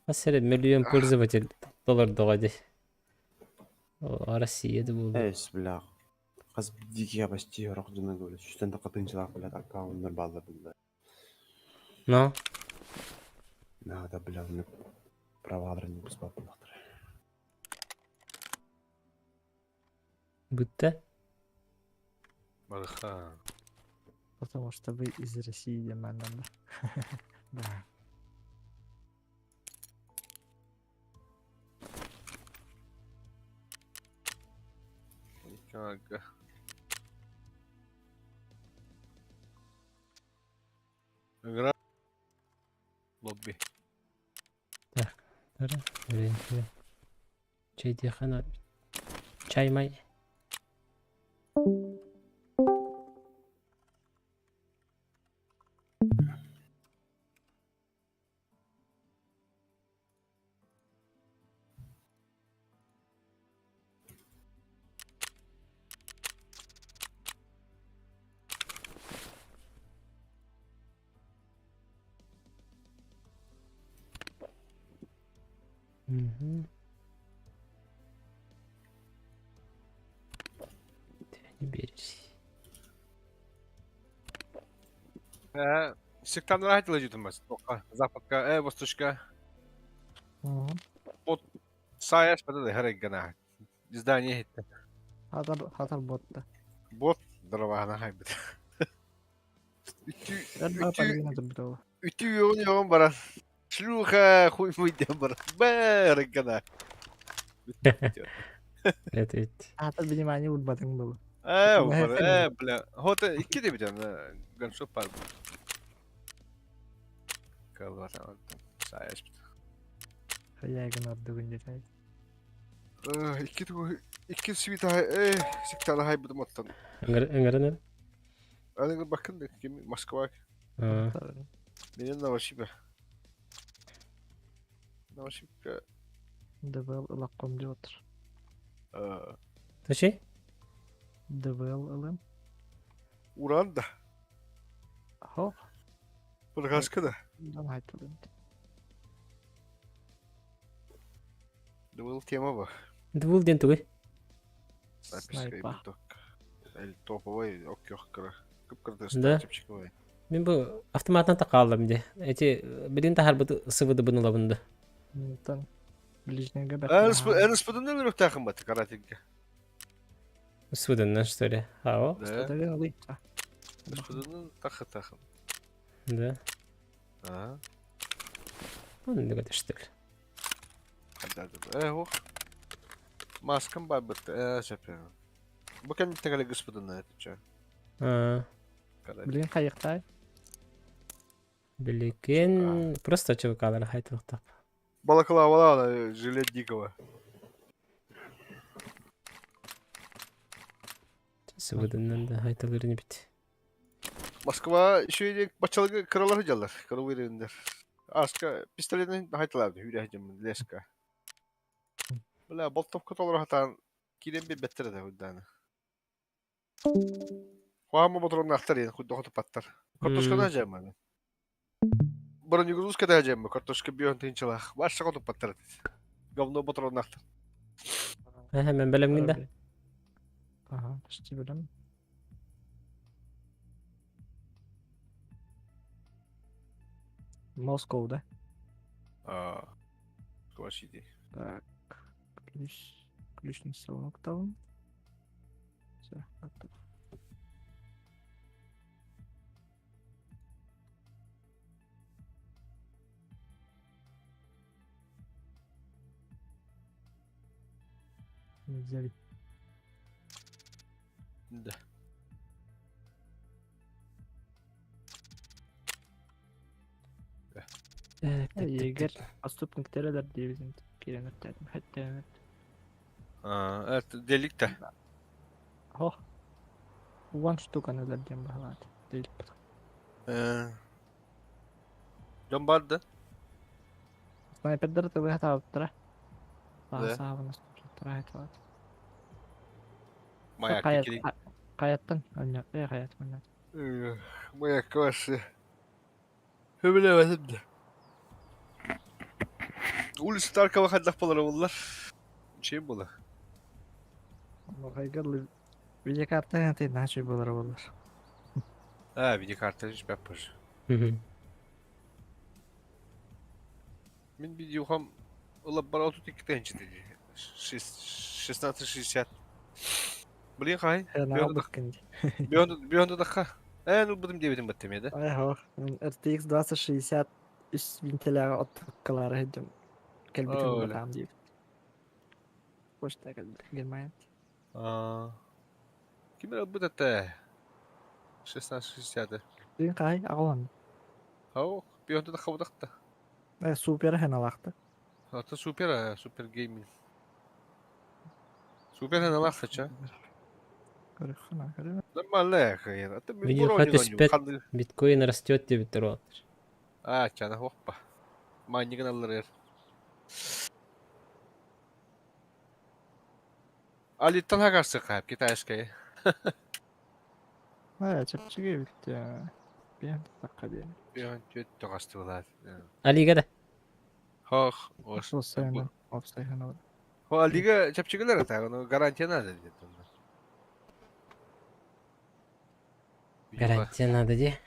Хас эрэ миллион пользователь толордоҕо дии. Россия да буолла. Эс, бля. Хас дикий почти орох дьоно говорят. Сүүстэн тахха тыһыынчалаах, блядь, аккауннар бааллар биллэр. Но Надо, бля, мне праваларын быспат буоллахтара. Бүтте. Барыха. Потому что вы из России, Диман, да? Да. Ага. Игра. Лобби. Так, Чайдиэхэ чай май. Мгм. Ты не берешь. Э, Сектаннар айтыла жутумас. Тоққа, западка, восточка. Бот саяс бада да харай гана. Издание хитте. Хатар, хатар ботта. Бот дрована хайбит. Үтү йоҕун йоҕун баран. Шлюха хуй муй диэн баран. Бәрі гана. Это ведь. Хатар внимание урбатың был. Бля. Хота икки де битем. Ганшоп бар. Калватан. Саяс. Хаягын ордугун дете. Икки икки свита сектана хайбытым оттан. Ыҥырын Аны бакын да ким Москва. Менен Новосибе. Новосибка. ДВЛ ылакком деп отыр. Точи? ДВЛ ылым. Уран да. Хо. Бургаска да. Дан айтылым. ДВЛ тема ба. ДВЛ ден тугуй. Снайпа. Топовый, оккёх кыра. Да. Мин бу автоматынан такааллам де. Эти билин тахарбыт сывыды бынулабынды. Тан ближнеге РСП-дан өлөрөхтаахын бат каратинге. Свыдыннан что ли? Ао? Да. РСП-дан тахы тахын. Да. А. Он это что ли? Да, ох. Маскам бабыт, сөп. Бу кем тегеле господин это чё? А. Блин, кайыктай. Биликен просто ЧВКлар хайтылыктап. Балаклава, жилет дикого. Свыдыннан да хайтылырын бит. Москва еще бачалыгы кыралар жалар, кырылырындар. Аска пистолетин хайтыларды, хүрэ жемин леска. Бля, болтовка толор хатан кирен бир беттер да худданы. Хуама ботурун ахтар ен худда хоту паттар. Картошка да жемин. Бронегрузка да жемин, картошка бион тынчалах. Башка хоту паттар. Говно ботурун ахтар. Мен белемгин да. Ага, почти билем. Москва, да? А. Классиди. Так. Ключ. Ключный салонок там. Все, готово. Не взяли. Да. Егер отступниктер дейбизин кереметтер. Хәттә. А, это деликта. Хо. One штука надо дем баглат. Делик. Дом барды. Снайпердер тылы таптыра. Да. Саабын тара айтылат. Маяк керек. Каяттан. Э, каят мына. Маяк вообще. Хөбүлэбэтим да. Улица Таркова хаддах болар оллар. Şey була. Хайгарлы видеокарта ты иначе болар болар. А, видеокарта ж бәппер. Мин видеохам улап бар отут икки тенчи деди. 1660. Блин хай. Бионда даха. Ну будем дебетим баттем еді. Ай хо. RTX 2060 үс винтеляга оттуккалары хедим. Келбитим батам дип. Почта Германия. А. Ким работает? 1660. Блин хай, агалан. Хау, бионда даха будакта. Супер хеналахта. Ата супер, супер гейминг. Супер хеналахта ча. Нормально, Биткоин растет деп туруп А, чана хоппа. Майнигин алыр. Алиттан хагарсы кайып китайская. А, чепчиге бит. Бен такка ден. Бен төт тагасты булат. Алига да. Хох, ос. Осайна, осайна. Хо алига чепчигелер та, ну гарантия надо деді. Гарантия надо де.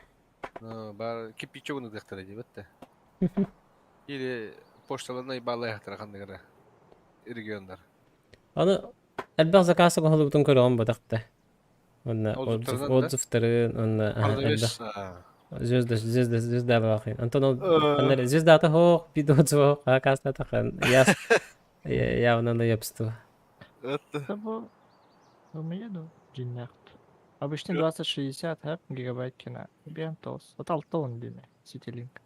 Баар кирпичогун ытыахтара диэбэт да. Или почталарына айбаалайахтара ханнык эрэ регионнар. Аны элбэх заказ оҥоһуллубутун көрөҕүн ботах да. Уонна Отзывтарынан да? отзывтарын уонна элбэх Продавец звезда звезда звезда баахын. Антон ол ханна звездата хоох бид отзыва хаакаастатахан я явно наебство. Это Бу умею дьиннээх. Обычно 2060 һэ гигабайт кина. Биэн тоҕус. Вот алта он диме. Ситилинк.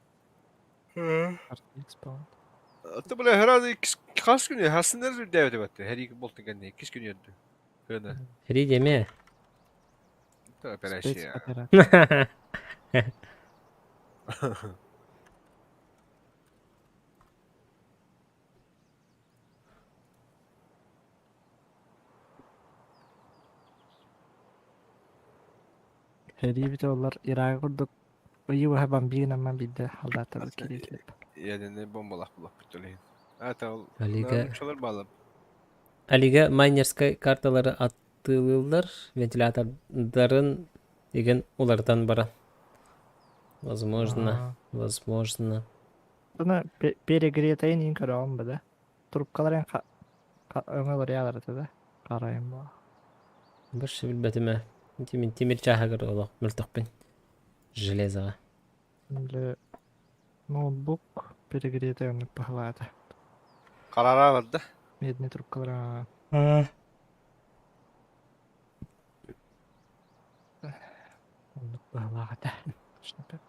RTX по Ты бля herhalde kaç gün ya? Hasınlar devlet etti. Her iki boltun kendine 2 gün yöndü. Hını. Хри деме. Операция. Спецоперация. Сэрии бүтэ оллар Ирага курдук ыйы быһа бомбигынан биирдэ халдааттарбыт кириэтилэр. Ядерный бомбалах булах бүтөлейин. Это ол Алига нучалар баалап. Алига майнерскай карталары атыылыыллар, вентилятордарын деген уларытан баран. Возможно, возможно. Bunu перегретайын иин көрөҕүм бу да. Трубкаларын өҥө уларыйалар этэ да. Харайым бу. Больше билбэтим ээ. Тимир тимир чааһыгар олох мөлтөхпүн. Железоҕа. Или ноутбук перегретай оннук баһылаата. Карара бар да. Медный трубкалара оннук баһылаах этэ. Точно пеп.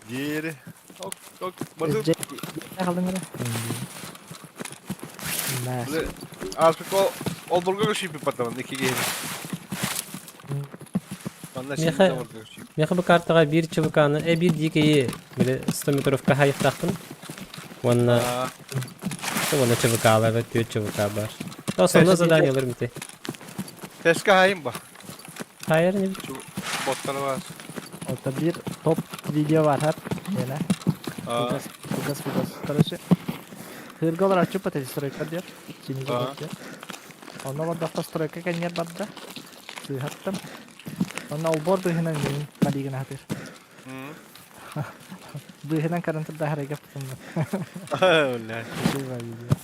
Диэри. Ок, ок, базы. Халдың эрэ? Мэ. Ааспыкка олборго көшүйпүт бардамын икки киһини. Манна Миэхэ олборго көшүйп. миэхэ бу картаҕа биир ЧВК-ны, э биир дикэйи били 100 метровка хайыктаахпын. Уонна уонна ЧВК-лары түөрт ЧВК бар. Основной заданиеларым ити. Теска хайым ба. Хайыр не Боттары бар. Ота биир топ видео бар хап. Миэнэ. Кылгас, кылгас видос. Короче, Хырга олороччу патети стройка диэр. Чиниги диэр. Онно олордоххо стройка кэннигэр барда. Сыыһаттым. Онно олбуор быыһынан миин малигын аһатыр. Быыһынан көрөн турда харайга тутунна. Бля. Үчүгэй видео.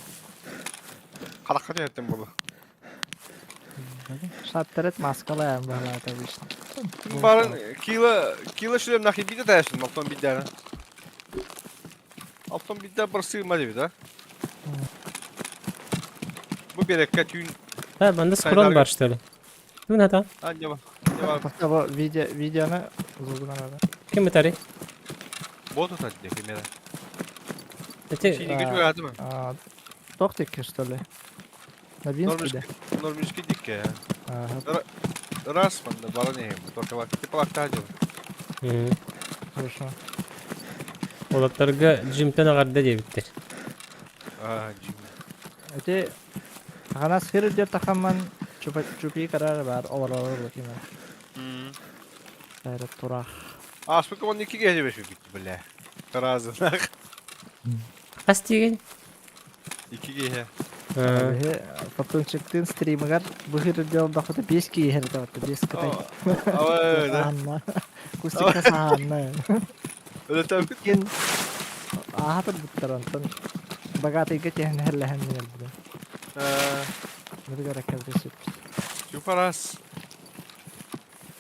Харахха түһэттим буолу. Шаттерет маскалаан баһылаата обычно. Барын кило кило шүлем нахи биде таяшын алтон биддәні. Алтон биддә бір сыйма деп да. Бу берекке түүн Ха, манда скрон бар что ли? Ну ната. А, не бар. Не бар. Бу видео видеоны узулгунан ара. Ким бутари? Бот утат деп кемера. Эти Синиге чугады ма? Тох тикки что ли? Новинский да? Нормический дикке. Раз манда бара не только лак. Типа лакта жыл. Хорошо. Олаттарга джимтен агарда диэбиттэр. А, джим. Эти Ханас хир диэр тахамман чупи карар бар олорор киме. Сайра турах. А, сколько он никиге жебеш бит, бля. Таразы. Хас тиген? Икиге. Фортунчиктын стримыгар быһыр дел дахыта 5 киһи табатта 5 кытай. Ава, Кустика саанна. Өлөтөм. Кен аһатыр буттар онтон богатыйга тиһэн херлэһэн минэлбит. Ныргара кэлбисит. Чупарас.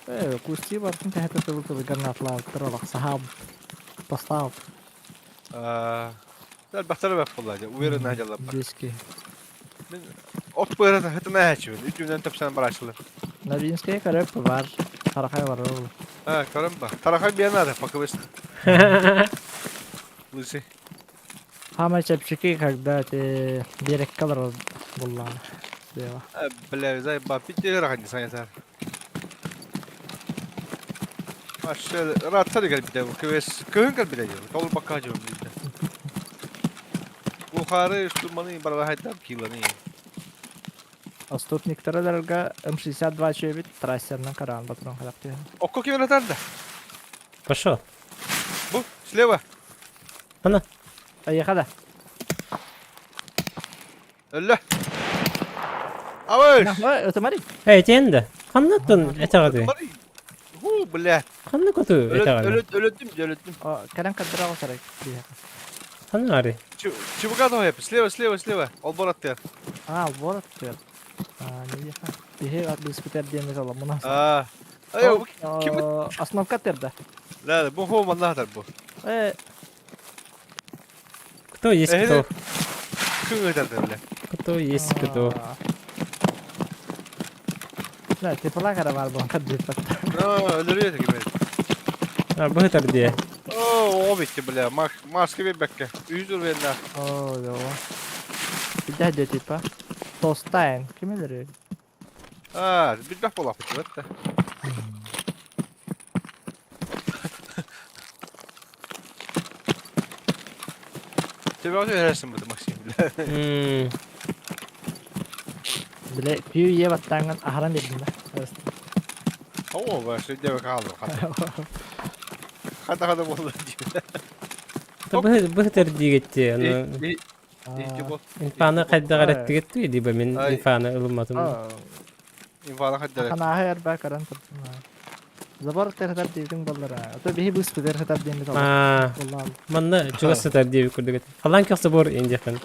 Э, кусти бартын тэһэтэ тылы тылы гранатлаабыттар олох саһаабыт. Бастаабыт. Дал бахтара бап болла. Уверен жаллап. 5 киһи. Мен от быра хытына хачыбын. Үтүнөн тапсан барачылар. Новинская көрөп бар. Тарахай бар ол. А, көрөм ба. Тарахай биянада пока Лысы. Самое чэпчэки, когда ты берекке олорор буоллаҕына. Слева. Бля, заеба, пите рахани санитар. Ашы раттар кэлбитэ квес кыһын кэлбитэ дии. Толур бакка дьон билдэ. Бухары штурманы баралахайдам киланы. Отступниктарга М62 чүөбүт трассерынан караан патрон характер. Окко ким ратарда? Пошел. Бу слева. Ана. Айыха да. Өллө. Абыш. Ой, это Мари. Эй, тиэн да. Ханнаттан этэҕитий? Ху, бля. Ханна коту этэҕитий? Өлөттүм, өлөттүм. Кэлэн каддыра оҕусарай биһиэхэ. Ханна ари? ЧВК тоһуйап. Слева, слева, слева. Олбор аттыгар. А, олбор аттыгар. А, не Биһи биспитер диэммит оламмына. А. Ай, ким Основка терда. Да, бу хо манна хатар бу. Э. Кто есть кто? Кым өтәрдә бля. Кто есть кто? Да, тепла кара бар бу каддиппат. Өлөрүө ким. А, бу хытар дие. О, о битти бля. Маска бербекке. Үз урвенна. О, да. Бидә дә типа. Тостайн. Ким өлөрүө? А, билбэх буолаахпыт да. Тебе өтөрсүн бу Максим бля. Биле пүү ие баттаанган аһаран бердим да. О, баш дебе каалды. Хата хата болду дип. Быһытар диигетти аны инфаны хайдах эреттигеттуй диба мин инфаны ылымматым. Инфаны хайдах. Ханааһы эрбэ каран турдум. Забор терхетер диибитиҥ буоллара. Ото биһи быыс терхетер диэммит Аа, манна чугас сытар диэбит курдук. Халаан көх забор индиэххин.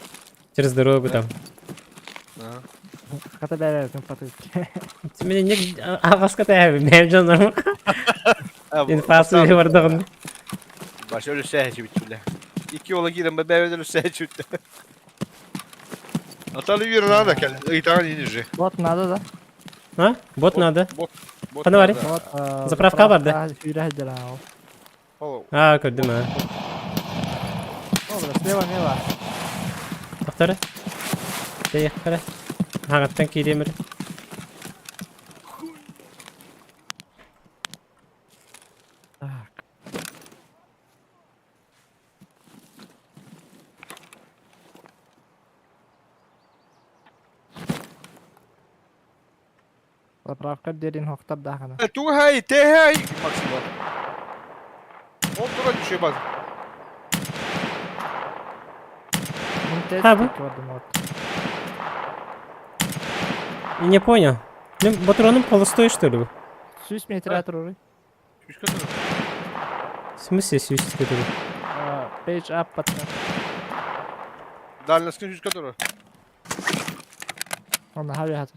Через дорогу там. Хата бээрэ патык. Мен не аҕаска тээбин бэйэм дьоннорум. Инфасы бардаҕын. Баш өлүсэ чүбүттүлэ. Икки ола киирэн бэбэбэ өлүсэ чүбүттэ. Аталы үйрен надо кел. Ыйтаган инижи. Бот надо да? А? Бот надо. Бот. Бот. Хана бари? Бот. Заправка бар да? Сүүрэ сылдьар ол. А, көрдүм а. О, слева мела. Тохтор. Тэйэххэрэ. Хаҥаттан киириэмэр. Так. Заправка дерин хохтар дахана. Тугай, тэхай, Максима. Ол тура түшө бар. А, бу? Не понял. Мен патроным холостой, что ли? Сүүс метр турар. Сүүскө турар. В смысле сүүскө турар? Page up патта. Дальноскын сүүскө турар. Онна хави хатык.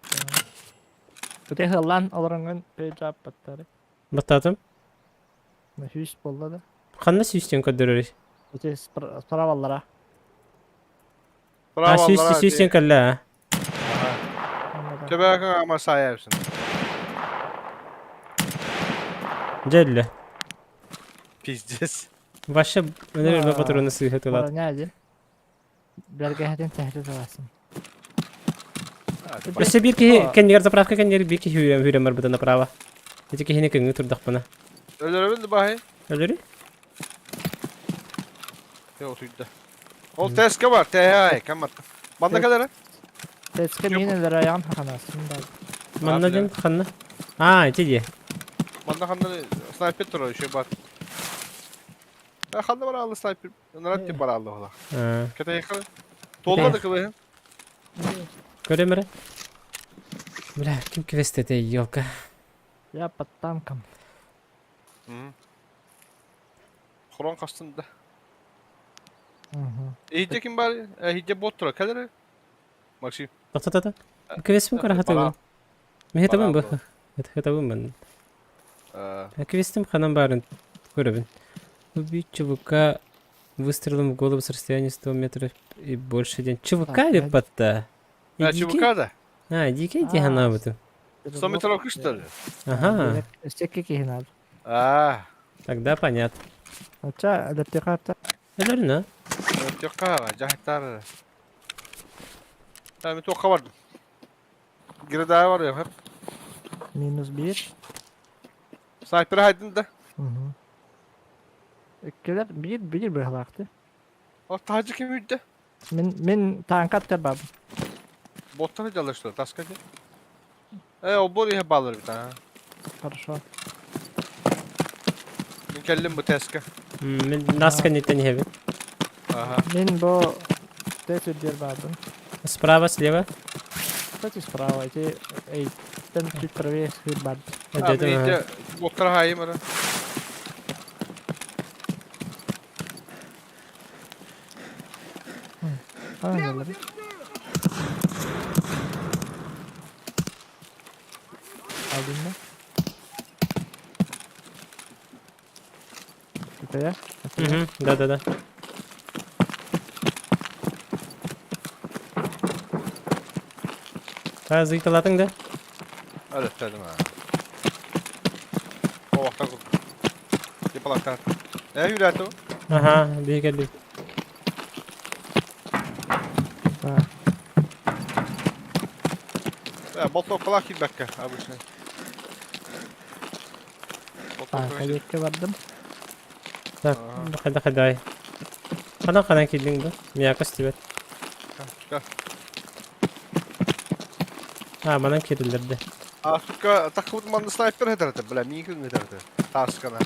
Көтө хыллан олорон page up паттары. Баттатым. Сүүс болла да. Ханна сүүстен көрдөрөр? Өте справаллара. А, сүүс сүүстен кэллэ. Төбөкө ама саяпсың. Дьэллэ. Пиздец. Вообще, өнөр патроны сыыһа тылат. Не один. Бэргэһэтин тэһри таласын. Өссө биир киһи кэннигэр заправка кэннигэр биир киһи үүрэн үүрэн барбыта направо. Ити киһини көҥү турдахпына. Өлөрөбүн да баһы. Өлөрү? Yok tüydü. Ол тэске бар, тэһэ, кем атты. Манна кэлэрэ? Тэске мин элэр ayağım ханасın да. Манна ден ханна? А, ити дии. Манна ханна снайпер турар, еще бар. Ханна бар алды снайпер. Нарат тип бар алды ола. Кете якын. Толмады кыбы. Көрөм эрэ. Бля, ким квест этэй, елка. Я под танком. Хорон кастында. Иһитте ким бар? Иһитте бот турар. Кэлэрэ? Максим. Тохтотото. Квестпин көрө хатыбын. Мен хатыбын бу. Хатыбын мен. Квестим ханан барын көрөбүн. Убить ЧВК выстрелом в голову с расстояния 100 метров и больше день. ЧВК или потта? А, ЧВК да? А, дикий дихана буту. 100 метров что ли? Ага. Өстекке киһи надо. А. Тогда понятно. Оча, өлөртүөхэ Өлөрүнэ. Өлөртүөхэ, жаһыттар. Мен туохха бардым. Гирдаа бар я. Минус бир. Снайпер хайдын да. Иккилер биир биир быһалаахты. О, таһырдьа ким үүрдэ? Мин мин танка аттар бабым. Боттан жалаштыр, таска де. Э, обор иһэ баалар бит аа. Хорошо. Мин кэллим бу тэска. Мин нас кэнниттэн иһэбин. Ага. Мин бу тэс үрдүөр баабын. Справа, слева. Кстати, справа эти эй. Биһигиттэн чуть правее сыыр бар. А, мен боттар хайым ара. Алдың ба? Это я? Это я? Да-да-да. А, зыйталатың да? Өлөттөдүм аа. Овақтан курдук. Типалактан. Э, үрәтү. Ага, бии кэлли. Да. Э, болтовкалаах киирбэккэ обычно. А, кадекке бардым. Так, хайда хайдай. Ханан ханан киирдиҥ бу? Миэхэ көстүбэт. А, манан киириллэр да. А, сука, такыбыт манна снайпер хэтэрэтэ, бля, миин күн хэтэрэтэ. Тааскана.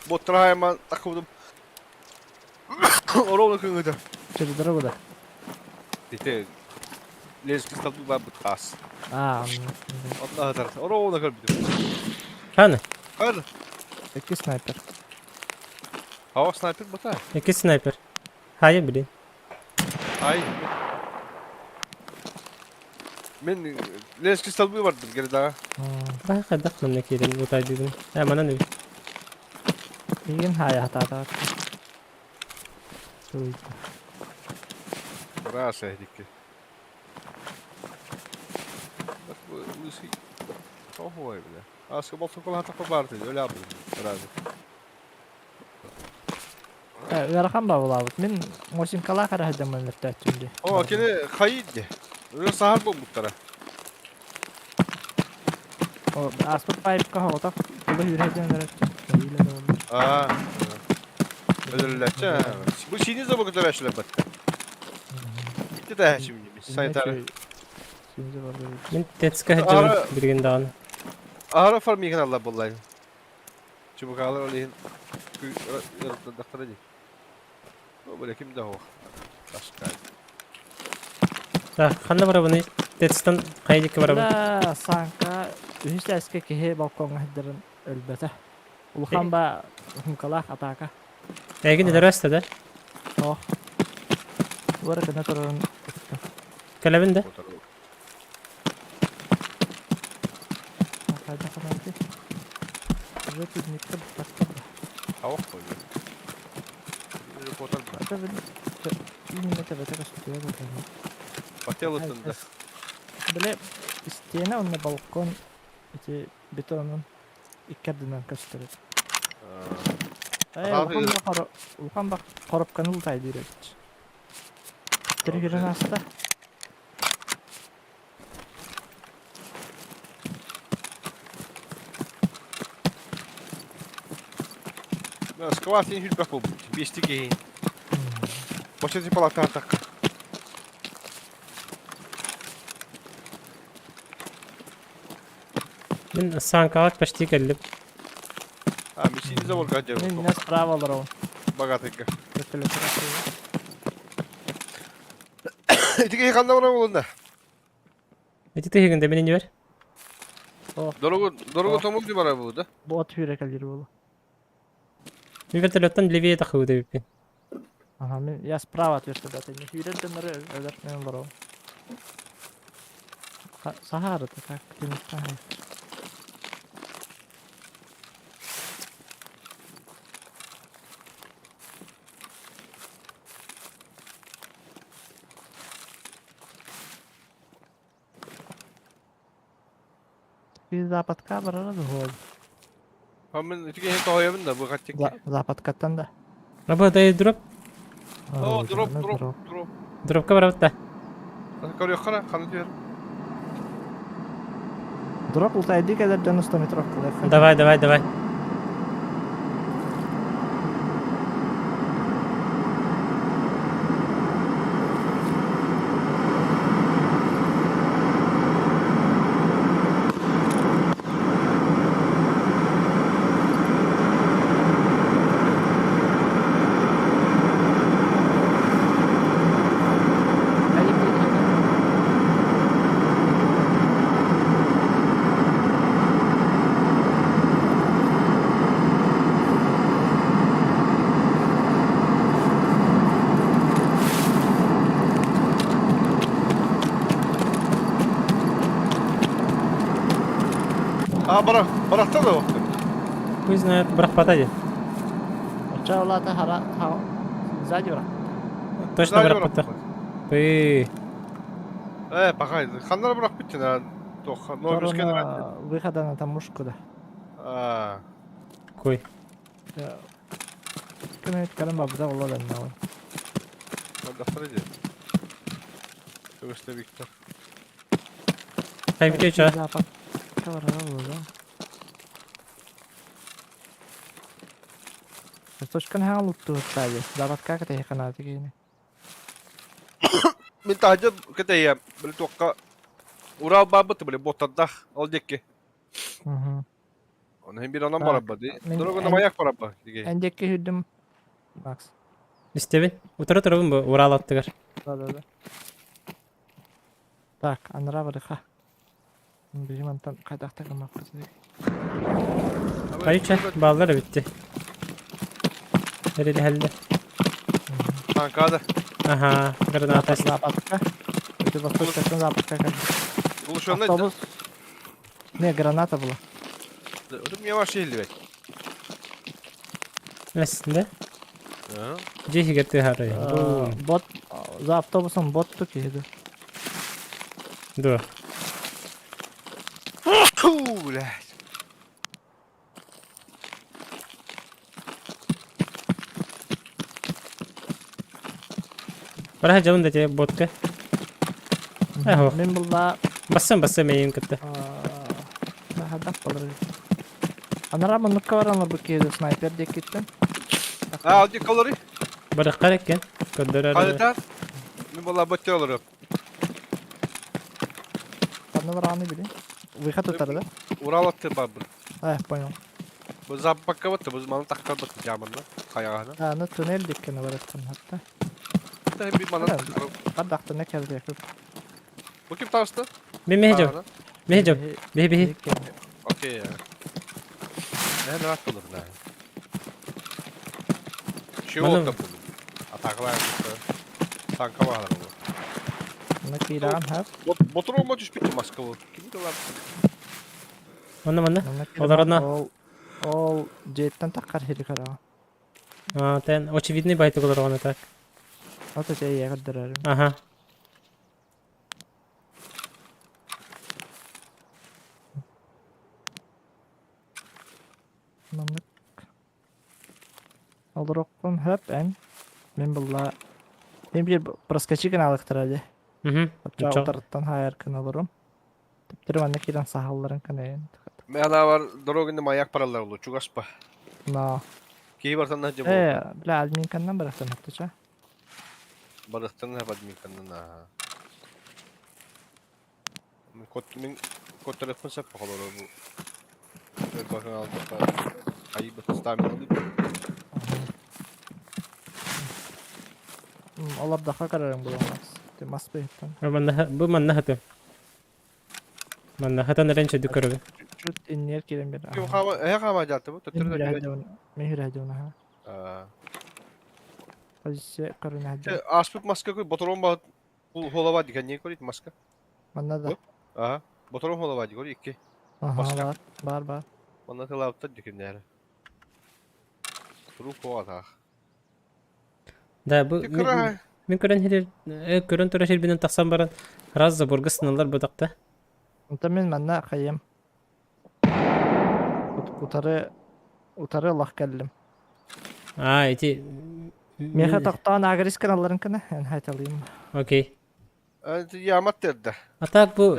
Боттарахайман такыбытым. Оровна күн хэтэр. Через дорогу, да? Ите, лески стату бар бут таас. А, Онна хэтэрэтэ. Оровна көрбүтүм. Хана, Хар. Икки снайпер. Ава снайпер бута. икки снайпер. Хайа, блин. Ай. Мен лески столбы бардым, герда. Баа хайдах манна киирэн утайдыгын. Э, манан үбүт. Игин хая хатаата. Раса дикки. Лысый. Ой, бля. Аска болсо кола хатакка барды, өлө абы. Разы. Ыарахан ба булабыт. Мин Мосинкалаах эрэ сылдьаммын мөртөөччүм дии. О, кини хайыд. Өлө сахар болбуттара. О, ааспыт пайпка хоҕотох тула үүрэ сылдьан өлөрөччү. Эйиилэ да буолла. Аа. Өлөллөччө. Бу сини забы көтөрөчүлөр батта. Ити да хачим санитар. Сини забы. Мин тецка сылдьабын билигин даҕаны. Ара фармигин алла боллай. Чубукалар олиһин ырыттардахтара дии. О, бля, ким да хоох. Ташкай. Так, ханна барабыный? Тецтан хайа диэки барабын? Да, Сааҥка үһүс этээскэ киһи балкоҥҥа сылдьарын өлбөтө. Улахан ба хумкалаах атаака. Эйигин өлөрөөстө да? Ох. Уора гына турарын ыттым. Кэлэбин да? Хайдах гынабытый? Уже пикникка баппаттар да. Ауах қойды. Это именно төбөтө көстүбэт этэ. Хотел да. Били истиэнэ уонна балкон ити бетонун икки ардынан көстөр этэ. Ээ, улахан ба хоро улахан ба коробканы улутайдыыр эбит. Түрүгүрэн ааста. Скватын хүрбэх болбут. Бести киһи. Боча палата так. Мин Сааҥкаҕа почти кэллим. А, мисини забор гадя. Мин не справа олоробун. Богатыйга. Вертолеттер Ити киһи ханна барар болунда? Ити тыһыгын да мин иннибэр. Дорогу, дорогу тому где барар болу, да? Бу от сүүрэ кэлиир буолуо. Мин вертолеттан левее тахыбыт эбиппин. Ага, мин я справа от вертолета. Не сүүрэр дьоннору өлөр мен олоробун. Сахарыта так, тимиттэн Западка барара дуо. А мен ити киһи тоһойобун да бу хаттик. Западкаттан да. Работает дроп. О, дроп, дроп, дроп. Дропка барабыт да. Көрүөххэ ханы түһэр. Дроп ултайды кэлэр дьон 100 метровкалар. Давай, давай, давай. А, бара, барахта да вакыт. Хуй знает, бырахпата дии. Оча улаата хара сзади бырах. Точно бырахпата. Пы. Э, пахай, ханнара бырахпыт на тох, Ноябрьская Выхода на тамушку да. А. Кой. Кем калам бабда олла да. Надо Көстө Виктор. Хайбите ча. Запад. Точкан хаң лутту тайы. Запад как это ханаты кини. Мин таһдьа кэтэйэм, били туохха Урал баабыт били буоттардах ол диэки. Оны хин бир анан барабба ди. Дорогуна маяк барабба диге. Эн диэки хүрдүм Макс. Истэбин. Утары турабын бу Урал аттыгар. Да да да. Так, анара барыха. Билим антан хайдахта гыммаппыт. Хайча баллар битти. Эрилэһэллэр. Танкада. Аха, граната. Западка. Это восточка, западка. Глушенный. Автобус. Не, граната была. Это мне вообще илбэт. Эсинде. Дьиэ иһигэр тыаһаарай. Бот за автобусом бот киһи. Дуо. Фу, блядь. Бара дьон да те ботка. Эхо. Мин булла Бассам бассам мейин кытта. Хадап болар. Анара муннукка баран бу киһи снайпер диэк киттен. А, оди колори. Барахкар экен. Көрдөрөр. Хайда. Мин була бөттө олору. Ханна бараны били. Выход утары да? Урал атты бабыр. А, понял. Бу запакка бытты, бу маны тахтар бытты жамында. Каягана. А, ну туннель диккene бараттым хатта. Та би маны Бардахта не келди. Бу ким табысты? Мен мехе Мехе жок. Бихи бихи. Окей. Не rahat olur да. Şu oldu bu. Ataklar Tanka var bu. На киран хап. Мотор olma түшпүт Москва. Ким дылар? Онна манна. Олар Ол ол жеттен таккар хири кара. А, тен очевидный байтык олар оны так. Ата жай ягырдырар. Ага. Маннык. Олороккун хөп эн. Мен булла Мен бир проскочи гына алыктыра Мгм. Утарыттан хайар кын олорум. Типтер манна кирен сахалларын кынайын. Мен ана бар дорогында маяк паралар болду. Чугаспа. Но. Кей бартан на жабы. Э, бля, админканнан барахтан хаттыча. Барахтан на админканнан. Мен кот мен кот телефон сап холор бу. Бер бакын алды. Айы бат стамина. Олар даха карарың буламас. Демас бейттен. Манна бу манна хаты. Манна хатан ренче дүкөрбү. Чут иннер кирен бер. Ким хама, э хама жаты бу. Төттөр. Мен хүрәдүн аха. А. Позиция көрүнә хәдә. Аспыт маска кой боторон ба холова диген не көрит маска. Манна да. Ага. Боторон холова дигор икки. Аха, бар, бар, бар. Манна тылаптар дикеннәр. Туру коата. Да, бу мен көрөн хирер, көрөн тура хирбинен тахсан баран раз заборга сыналар бу такта. Онта мен манна кайым. Утары утары лах келдим. А, эти Меха тохтоон агрис каналларын кына, эн хайталыйм. Окей. Ямат дерді. А так бу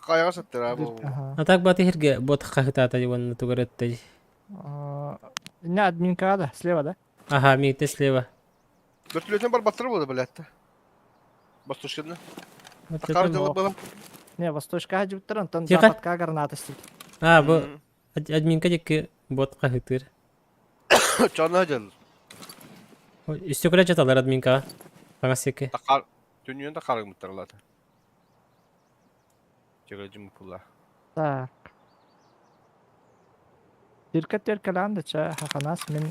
Каяга саттыр а бу. А так бу хирге бот хахытата диван тугаретте. Не админка да, слева да? Ага, мигте слева. Бөртүлөтөн бар баттыр болду билетти. Бастушканы. Такар жылы была. Не, восточка хажыптыр, онтон Тихо. западка граната стит. А, бу админка дикки бот хахытыр. Чана жыл. Үстөкөлө жаталар админка. Паңасеке. Такар түнүн да карыгмыттарлар. Чегежим пула. Так. Бирке теркелан да ча хаханас мен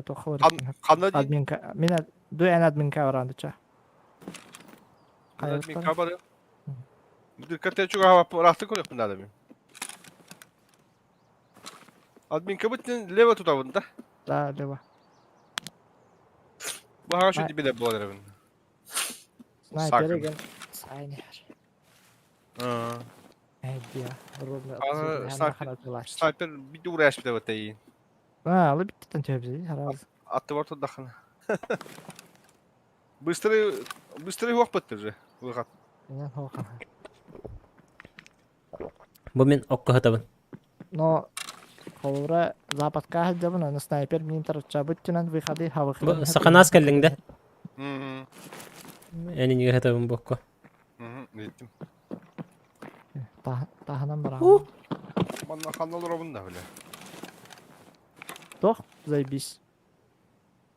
тохор. Кандай Админка. Мен ду эн админка баранды ча. Админка бар. Бир кате чуга рахты көрөк мында мен. Админкабыт лево тутабын да? Да, лево. Баһаҕа şu дибиле буолар эбин. Снайпер еген сайнер. Аа. Эдия, ровно. Снайпер, снайпер биди уурайас бите бата Аа, алы биттен төбү, хараз. Аттыбар турдахына. Быстрый, быстрый хуах быттыр же. Выход. Инен хохан. Бу мин окко сытабын. Но холура западка сылдьабын, аны снайпер мин тарыччабыт түнэн выходы Бу саханаас кэллиҥ да? Эн инигэр сытабын бокко. Иттим. Таһынан бараҕын. Манна ханна олоробун да бile. Тох, заебись.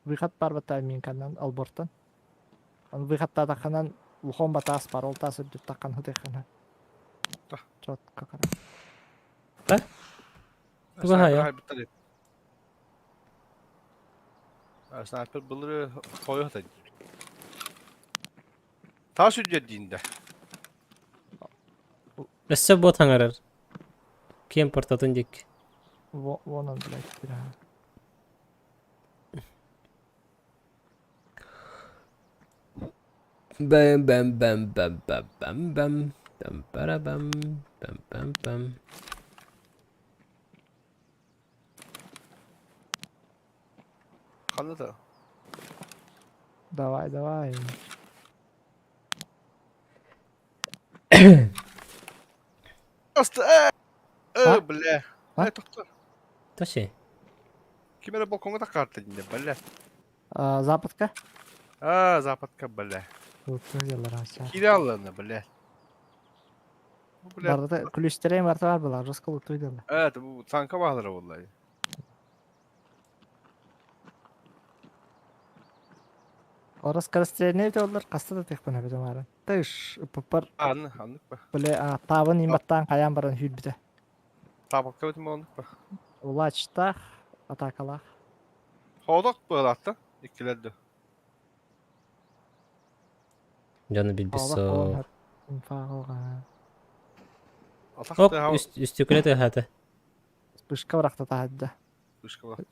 Выход бар бата минканнан албортан. Он выходтаатаххынан улхон батаас бар, ол таас үрдүттаххан хытыххана. Четко Да? Туга Снайпер былыры хойо хата. Тас үрдү диинде. Өссө бот хаҥарар. Киэн портатын диэки. Вон он, блядь, бля. Бэм бэм бэм бэм бэм бэм бэм бэм бара бэм бэм бэм бэм. Ханна да? Давай, давай. Аста э э бля. Э тохтор. Тоси. Ким эрэ балкоҥҥа таххаарта динде бля. Западка? А, западка бля. Кире аллана бля. Бля. Барыта күлүстэрэ барыта бар была, жестко лутуйдалар. Э, бу танка баалара буолла. Орос скорострельнай олар хаста да тыхпын эбитим арын. Тыш, ыппар Аны, аннык ба. Бile таабын иматтаан хайаан баран сүүрбүтэ. Таабакка битим оннук ба. Улаачтаах, атаакалаах. Хоодок быалаатта, иккилэр да. Дьону билбит суох. Атах Ок, үстүкүлэ тыаһаата. Вспышка бырахта таһырдьа. Вспышка бырахта.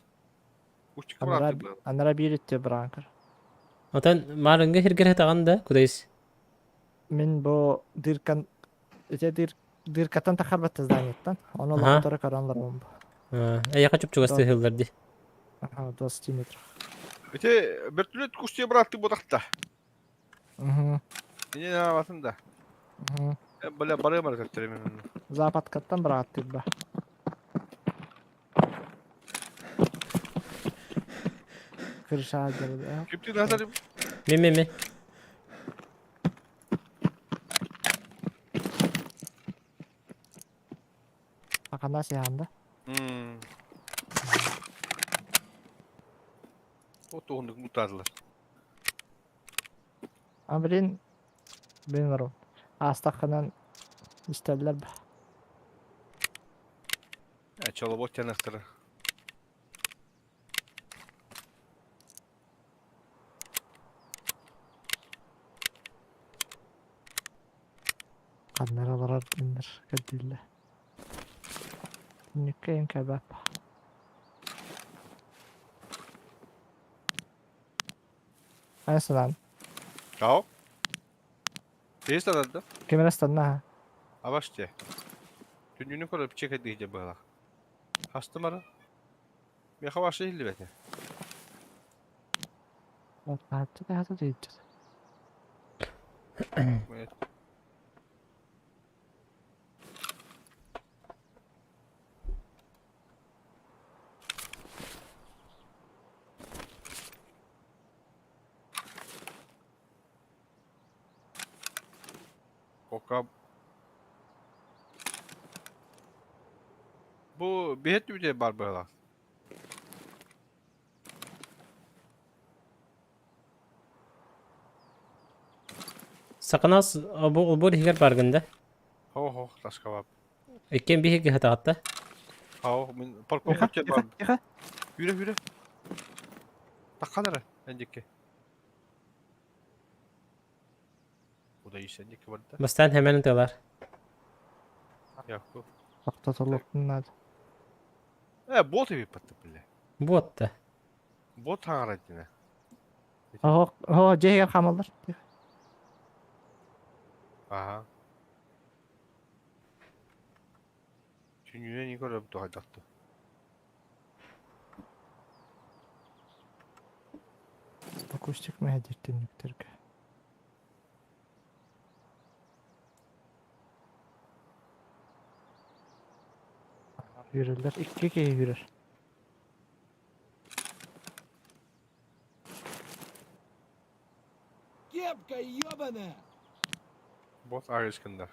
Учка бырахта. Анара биир өттө быраан көр. Отон маарыҥҥа сиргэр сытаҕын да, кудайс? Мин бу дыркан ити дыр дыркаттан тахарбат зданиеттан. Ону лоҕоторо көрөн олоробун бу. Эйиэхэ чуп-чугастыы сыллар дии. Аха, 20 метров. Ити вертолет кустуйа бырааттыы буотахта. Ини наабатын да. Бля, барыам эрэ төттөрү Западкаттан бырааттыыр ба. Крыша дьарыда. Киптин хатар Ми ми ми. Акана сиһаанда. О туһуннук мутаадылар. А блин, блин барым. Аастаххынан истэллэр ба. Чолобот тянахтара. Ханна эрэ олорор диэннэр көрдүүллэр. Түннүккэ ыйан кэбэп. Хайа санаан? Чао. Киһи сананна. Ким эрэ станна аһа. Абаш дьэ. Түннүнү көрө чекэдии дьэ быһалаах. Хастым ара. Миэхэ вообще иһиллибэтэ. Бааччы таһата тыйыччыт. Пока Бу биһэт түбүтэ бар быһалаах. Саканас бу олбуор иһигэр бааргын да? Хо-хо, таскалап. Иккиэн биһиги хатаҕатта. Хау, мин парковка бар. Хүрэ хүрэ. Таххан эрэ, эндикки. Удайыс эндикки барда. Бастаан хэмэн ытыалар. Якку. Тоқтатылыктын надо. Бот эбиппат бile. Бот да. Бот хаҥара дина. Оһо, оһо, дьиэ хамаллар. Аха. Түннүнэн не көрөм туһайдахты. Спокойстик мэһэдир түннүктэргэ. Yürürler. İki kişi yürür. Кепка ёбаная! Бот арыскында.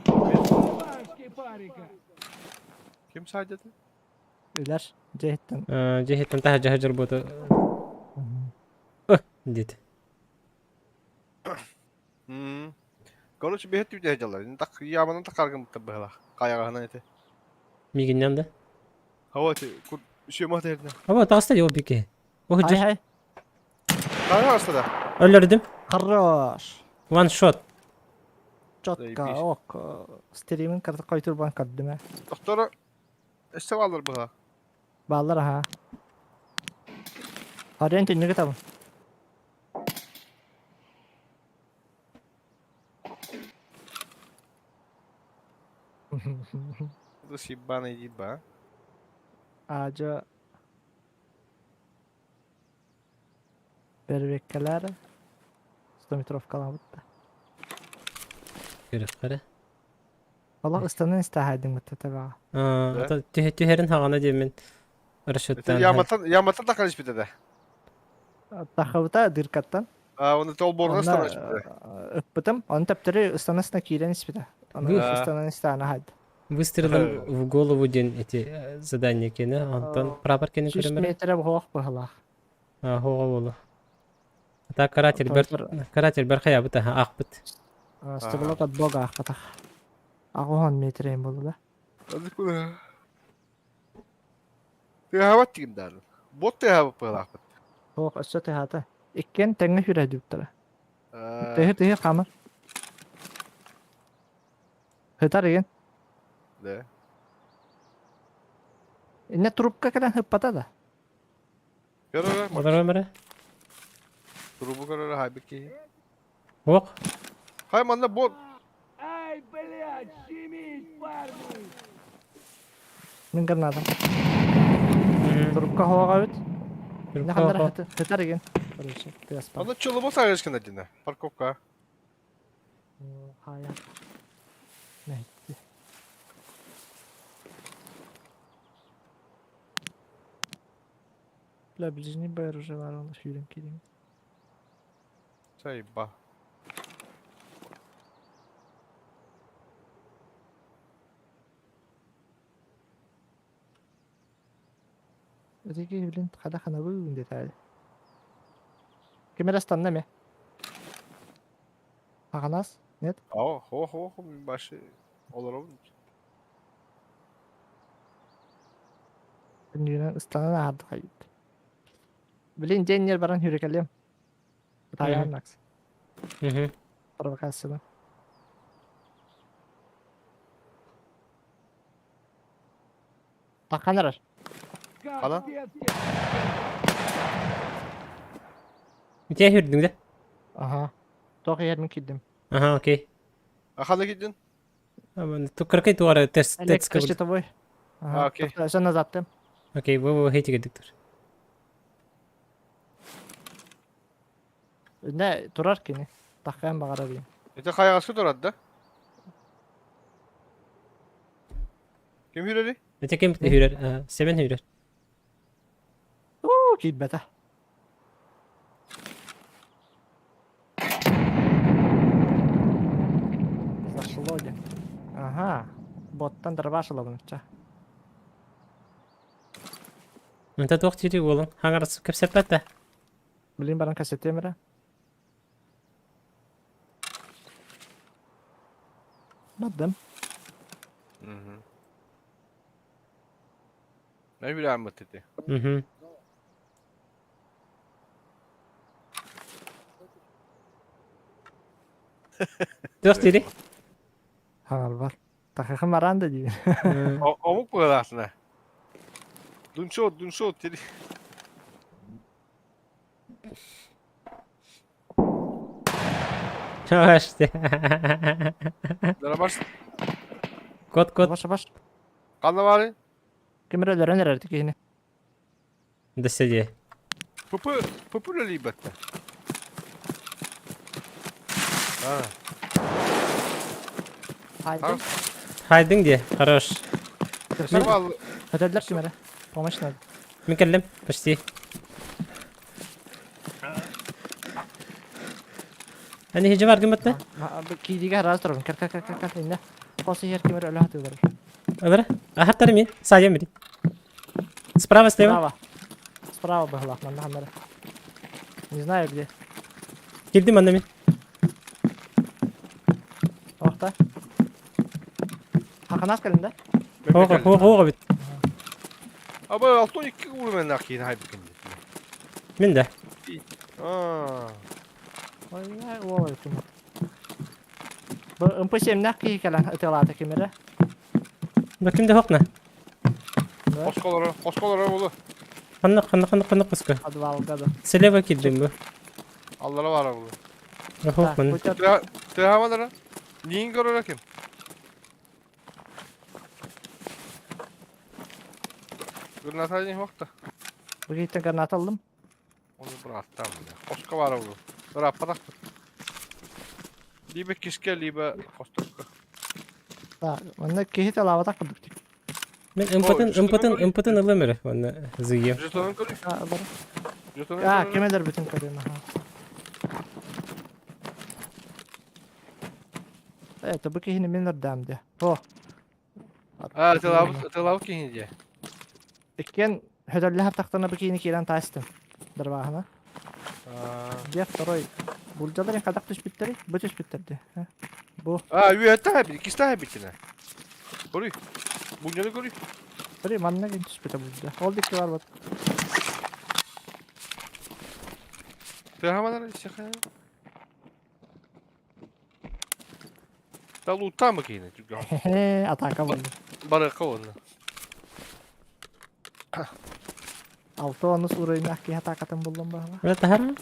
Башки парика! Ким саадьаты? Үлэр. Дьиэттэн. Дьиэһиттэн таһырдьа сылдьар буоту диэт. Короче, биһи түүтэ дьаллар. Так яманан такаргын быһалах. Каягаһынан эти. Мигинням да? Хава ти сүйөмө тердин. Аба таҕыста дии ол бике. О Хай хай. Таҕыста да. Өлөрдүм. Хорош. One shot. Четко, ок. Стримин карта койтурбан көрдүм ээ. Доктора өссө бааллар быһа. Бааллар аха. Харыйан түннүгү табын. Ебаный еба. Аадьа бэрбиэккэлээр стометровкалаабыт да. Көрүөххэ Олох ыстанан истээһэйдиҥ бытта тэбэҕэ. Ата түһэрин хаҕана диэммин расчеттаан. Яматтан яматтан таххан испитэ да. Тахабыта дыркаттан. А, оны толборна ыстанан испитэ. Ыппытым. Оны төптөрү ыстанасына киирэн испитэ. Аны ыстанан истээнэ хайда. Выстрелом в голову диэн эти задание киэнэ, онтон прапор киэнэ Сүүс көрөмөр. метрэ буһуох быһалаах. Хоҕо буолу. Ата каратель бэр каратель бэр хайабыт аха аахпыт. Стрелок от бога аахпатах. Аҕыс метрэ буолла. Тыаһабат тигим дааны. Бот тыаһабыт быһалаахпыт. Суох, өссө тыаһаата. Иккиэн тэҥҥэ сүүрэйдибиттэрэ. Тыһы тыһы хаамар. Сытар игин. Да. Инне трубка кэлэн сыппата да. Көрөрө. Олорор мөрө. Трубу көрөрө хайбыт киһи. Ох. Хай манна бот. Ай, блядь, щемись, парни! Мин гранатам. Трубка хоҕа эбит. Инне ханнара сытар игин. Короче, тыаспа. Аны чулубу сагышкына дина. Парковка. Хайа. Мэһитти. Бля, ближний бой уже бар, он сүүрэн киирим. Сайба. Өтеки, блин, хада ханабы диэтэ. Ким эрэ станна эмэ? Хаҕанаас? Нет? О, хо хо хо башы олоробун. Күннүгүнэн ыстанан аһардык хайыт. Блин, дьиэннэр баран хүрүкэлиэм. Таайаан Макс. Провокацияны. Таххан эрэр. Хана? Итиэ хүрдүҥ да? Аха. Туох иһэр мин киирдим. Аха, окей. А хана киирдин? Кыракый туора тест Электрощитовой. Ага, окей. Все назад ты. Окей, бу бу хейтигедик тур. Не, турар кини. Таххан баҕарар диэн. Это хайаҕаска турар да? Ким хүрери? Это ким хүрэр? Семен хүрэр. Уу, киирбэтэ. Зашло диэн. Ага. Боттан дробаш ылабын ча. Онто туох диирий уолуҥ? Хаҥарас кэпсэппэт да? Билин баран кэпсэтиэм эрэ. Бардым. Ne bileyim dedi. Мгм. Туох диирий? Хаҥарбар. Тахыхым баран да диибин. Омук быһалаахтына. Дуншот, дуншот, тери. Чаваште. Дарабаш, Кот, кот. Баш, баш. ханна баарый? Ким эрэ өлөрөн эрэр киһини. Да сиди. ПП, ПП үлэлийбэттэр. А, Хайдың. Хайдың де, хорош. Нормально. Өтөдүлэр ким эрэ. Помощь надо. Мин кэллим, почти. Ани хижи бар гымматта? Киидигэ араас турабын. Кэр кэр кэр кэр кэр иннэ. Хос иһэр ким эрэ өлө сатыылар. Ылыр. Ахаттар мин. Саайам били. Справа, слева. Справа. Справа быһылаах манна ханна эрэ. Не знаю где. Кирдим манна мин. Охта. Хаканас кэлин да? Хоға, хоға, хоға бит. Аба 6-12 уровень киин хайбыкын. Мин да. Аа. Ой, уол эбит Бу МП7-нэх киһи кэлэн ытыалаата ким эрэ. Бу кимде хокна? Хосколоро, хосколоро болу. Ханна, ханна, ханна, ханна куска. Подвалга да. Слева кирдим бу. Аллара бара болу. Хокман. Тыхамадара. Нин көрөрө ким? Граната не хокта. Бу киһиттэн граната ыллым. Оны быраттам. Хоско бара болу. Ыраппатах. Либо киске, либо хостокко. Так, манна киһи талаабатах курдук. Мен МПтын, МПтын, МПтын ылым эрэ. Онно зыйым. Жетонун көрүй. А, бар. Жетонун А, көрүй. ким өлөрбүтүн көрүм, аха. Это бу киһини мин ырдаам дии. О. А, тылабыт, тылабыт киһини дии. Иккиэн хөдөллөһөр тахтана бу киһини киирэн таастым. Дарбааһына. Где второй? Булдьалар хадах түспүттэри? Бу түспүттэр дии. Бу. А, үөттэ хайбит, киста хайбитина. Көрүй. Буньяны көрүй. Көрүй, манна кин түспүтэ булдьа. Ол дикки бар бат. Тыхаманар сихая. Та лутамы киһини. Хе-хе, атака булду. Барыка онна. Алты онус уровеннаах киһи атаакатын буллум баһыла. Бля, тахара.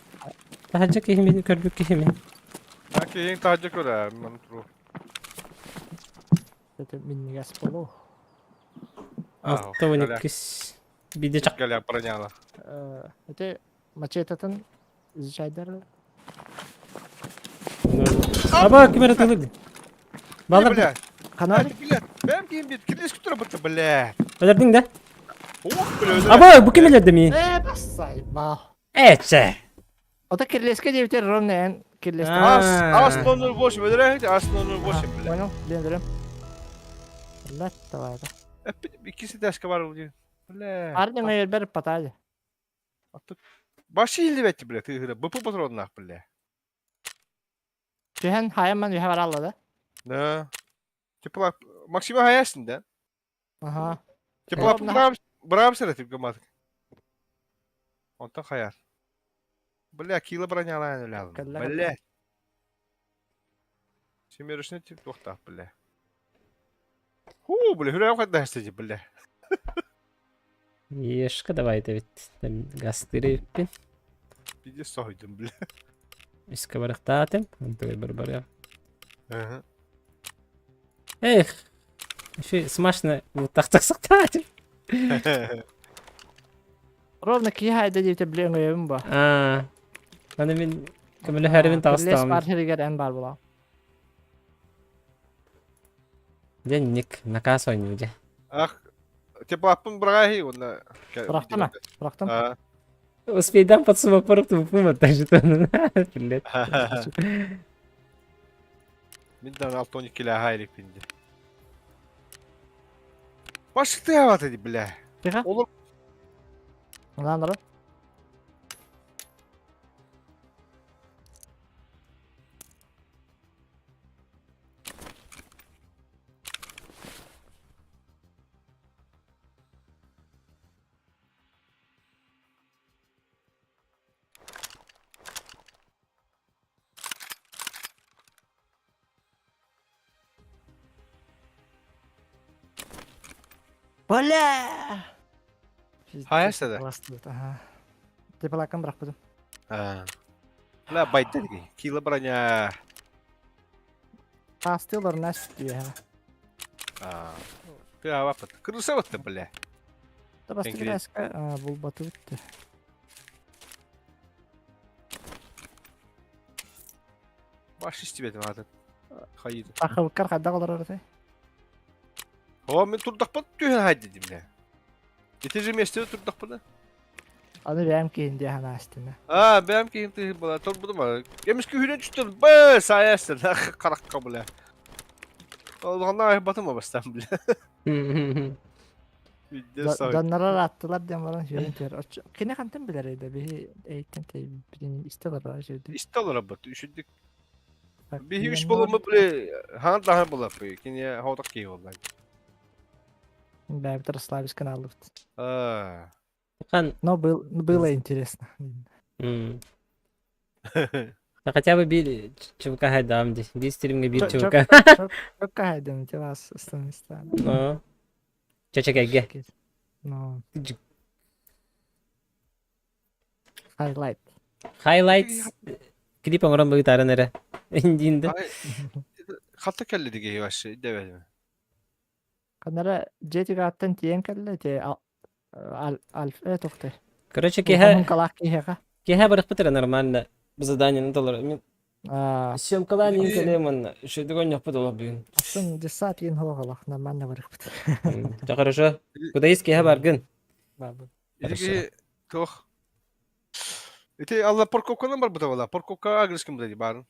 Тахаджа киһи көрбүк киһи мин. А киһиң таһдьа көрө, ман туру. Это миннигас болу. Алта он иккис. Биде чак. Галя броняла. Это мачетатын изучайдар. Аба, ким эрэ тылык. Балар. Бля, Канар. бля, бэм киһим бит, кирдис күтүрэ бытты, бля. Өлөрдүҥ да? Ох, бля, Аба, бу ким өлөрдө мин? Э, бассайба. Эче. Ото кирлеске диэбитер ровно эн кирлесте. Ас, ас 008, өлөрө ас 008, бля. Понял? Билен Лет давай. Иккиси дэшка бар ол Бля. Арнин өлбер патали. Башы илдибетти, бля, тыгыра. БП патроннах, бля. Түһэн хайаман үһэ баралла да? Да. Типа, Максима хаясың да? Ага. Типа, бырам сыра тип гамат. Онтон хаяр. Бля, кила бронялаан өләлім. Бля. Семерішіне тип тоқтақ, бля. Ху, бля, хүрәм қайда хастеди, бля. Ешка давай это ведь гастыры пин. Пиде сойдым, бля. Иске барахтатым. Онтугай бар Ага. Эх. Еще смачно вот так так сактатым. Ровно киһи хайда диэбитэ били өҥөйөбүн бо. Аа. Аны мин көмөлө хэрибин Кирлес таҕыстаҕым. бар сиригэр эн баар буолаҕын. Дьэ ник накаас оонньуу дьэ. Ах, типа аппын бырағай онна. Бырахтым а? Бырахтым. А. Успейдан под сумапору тупум жетонун. Блядь. Мин дан алтоник киле хайрик пинди. Башты яват эди, бля. Тихо. Olur. Мынаны Бля! Хайа да? Ага. Теплакан бырахпытым. А. Бля, байда дии. Кило броня. Таастыылар нас үөһэ. А. Ты авапыт. Крыса вот ты, бля. Да бастыгыраска булбаты битте. Баш истибетим атын. Хайыды. Ахылыккар хайдах олорор этэй? О, мен турдахпын түһэн хайды дим Ити же месте турдахпын. Аны бэйэм киһин диэ ханаастына. А, бэйэм киһим тыһы була турбутум. Эмис күһүнэн түстүм. Бэ, саястын. Харакка бля. Олғанна айбатым бастан бля. Дьоннорор аттылар диэн баран сүүрэн түһэр. Кини хантан билэр эйдэ биһи эйттэн тэйбитин истэ олорор сүүрдүк. Истэ олорор үчүдүк. Биһи үс болуммут били хаан дахан булаппы. Кини хооток киһи буолла. Бэйэбит расслабись каналыбыт. Аа. Хан. Но был, было интересно. Да хотя бы бил ЧВК хайдам здесь. Биир стримҥэ биир ЧВК. Чөккө хайдам ити вас становится. Ну. Чачакайге. Ну. Highlight. Highlights клип оҥорон быгытааран эрэ. Индиинде. Хатта кэлли диги вообще дэбэдим. Канара дьиэтигэр аттан тиийэн кэллэ ити аль тохтой. Короче, киһэ Калаах киһиэхэ. киһэ барыхпыт эрэ нормально. Задание толор. Мин Аа, съемкалаан иин кэлиэм уонна үчүгэйдик оонньуохпут олох бүгүн. Атын десант иин хоҕолох нормально барыхпыт. Дьэ хорошо. Кудайыс киһэ баргын. Бабы. Ити туох Ити алла парковканан барбыта буолла. Парковкаҕа агрыскым били баарын.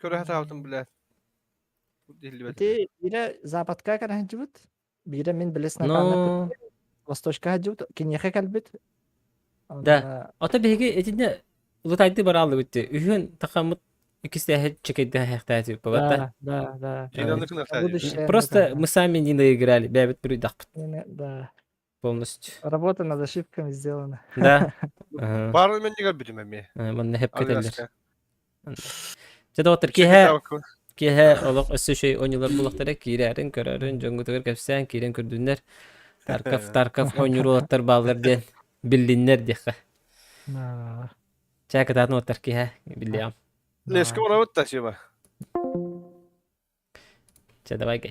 Көрө сатаабытым билэ. Ити биирэ западка кэлэн биирэ мин билэ Ну, Восточка сылдьыбыт, киниэхэ кэлбит. Да. Ото биһиги итиннэ лутайды барааллыбыт дии. Үһүөн тахаммыт иккистээх чекэйдэһэхтээти Да, да, да. Просто мы сами не наиграли, бэйэбит буруйдахпыт Да. полностью. Работа над ошибками сделана. Да. Баарын мен көрбүтүм эмиэ. Манна хеп кетеллер. Дьэ доҕоттор киэһэ киэһэ олох өссө үчүгэй оонньуулар булахтара киирээрин көрөрүн дьоҥҥутугар кэпсээн киирэн көрдүннэр Тарков Тарков оонньуур уолаттар бааллар диэн биллиннэр диэххэ. Чээ кытаатын уолаттар киэһэ биллиэҕим. Леска барабыт да Сима. Чэ давай guys.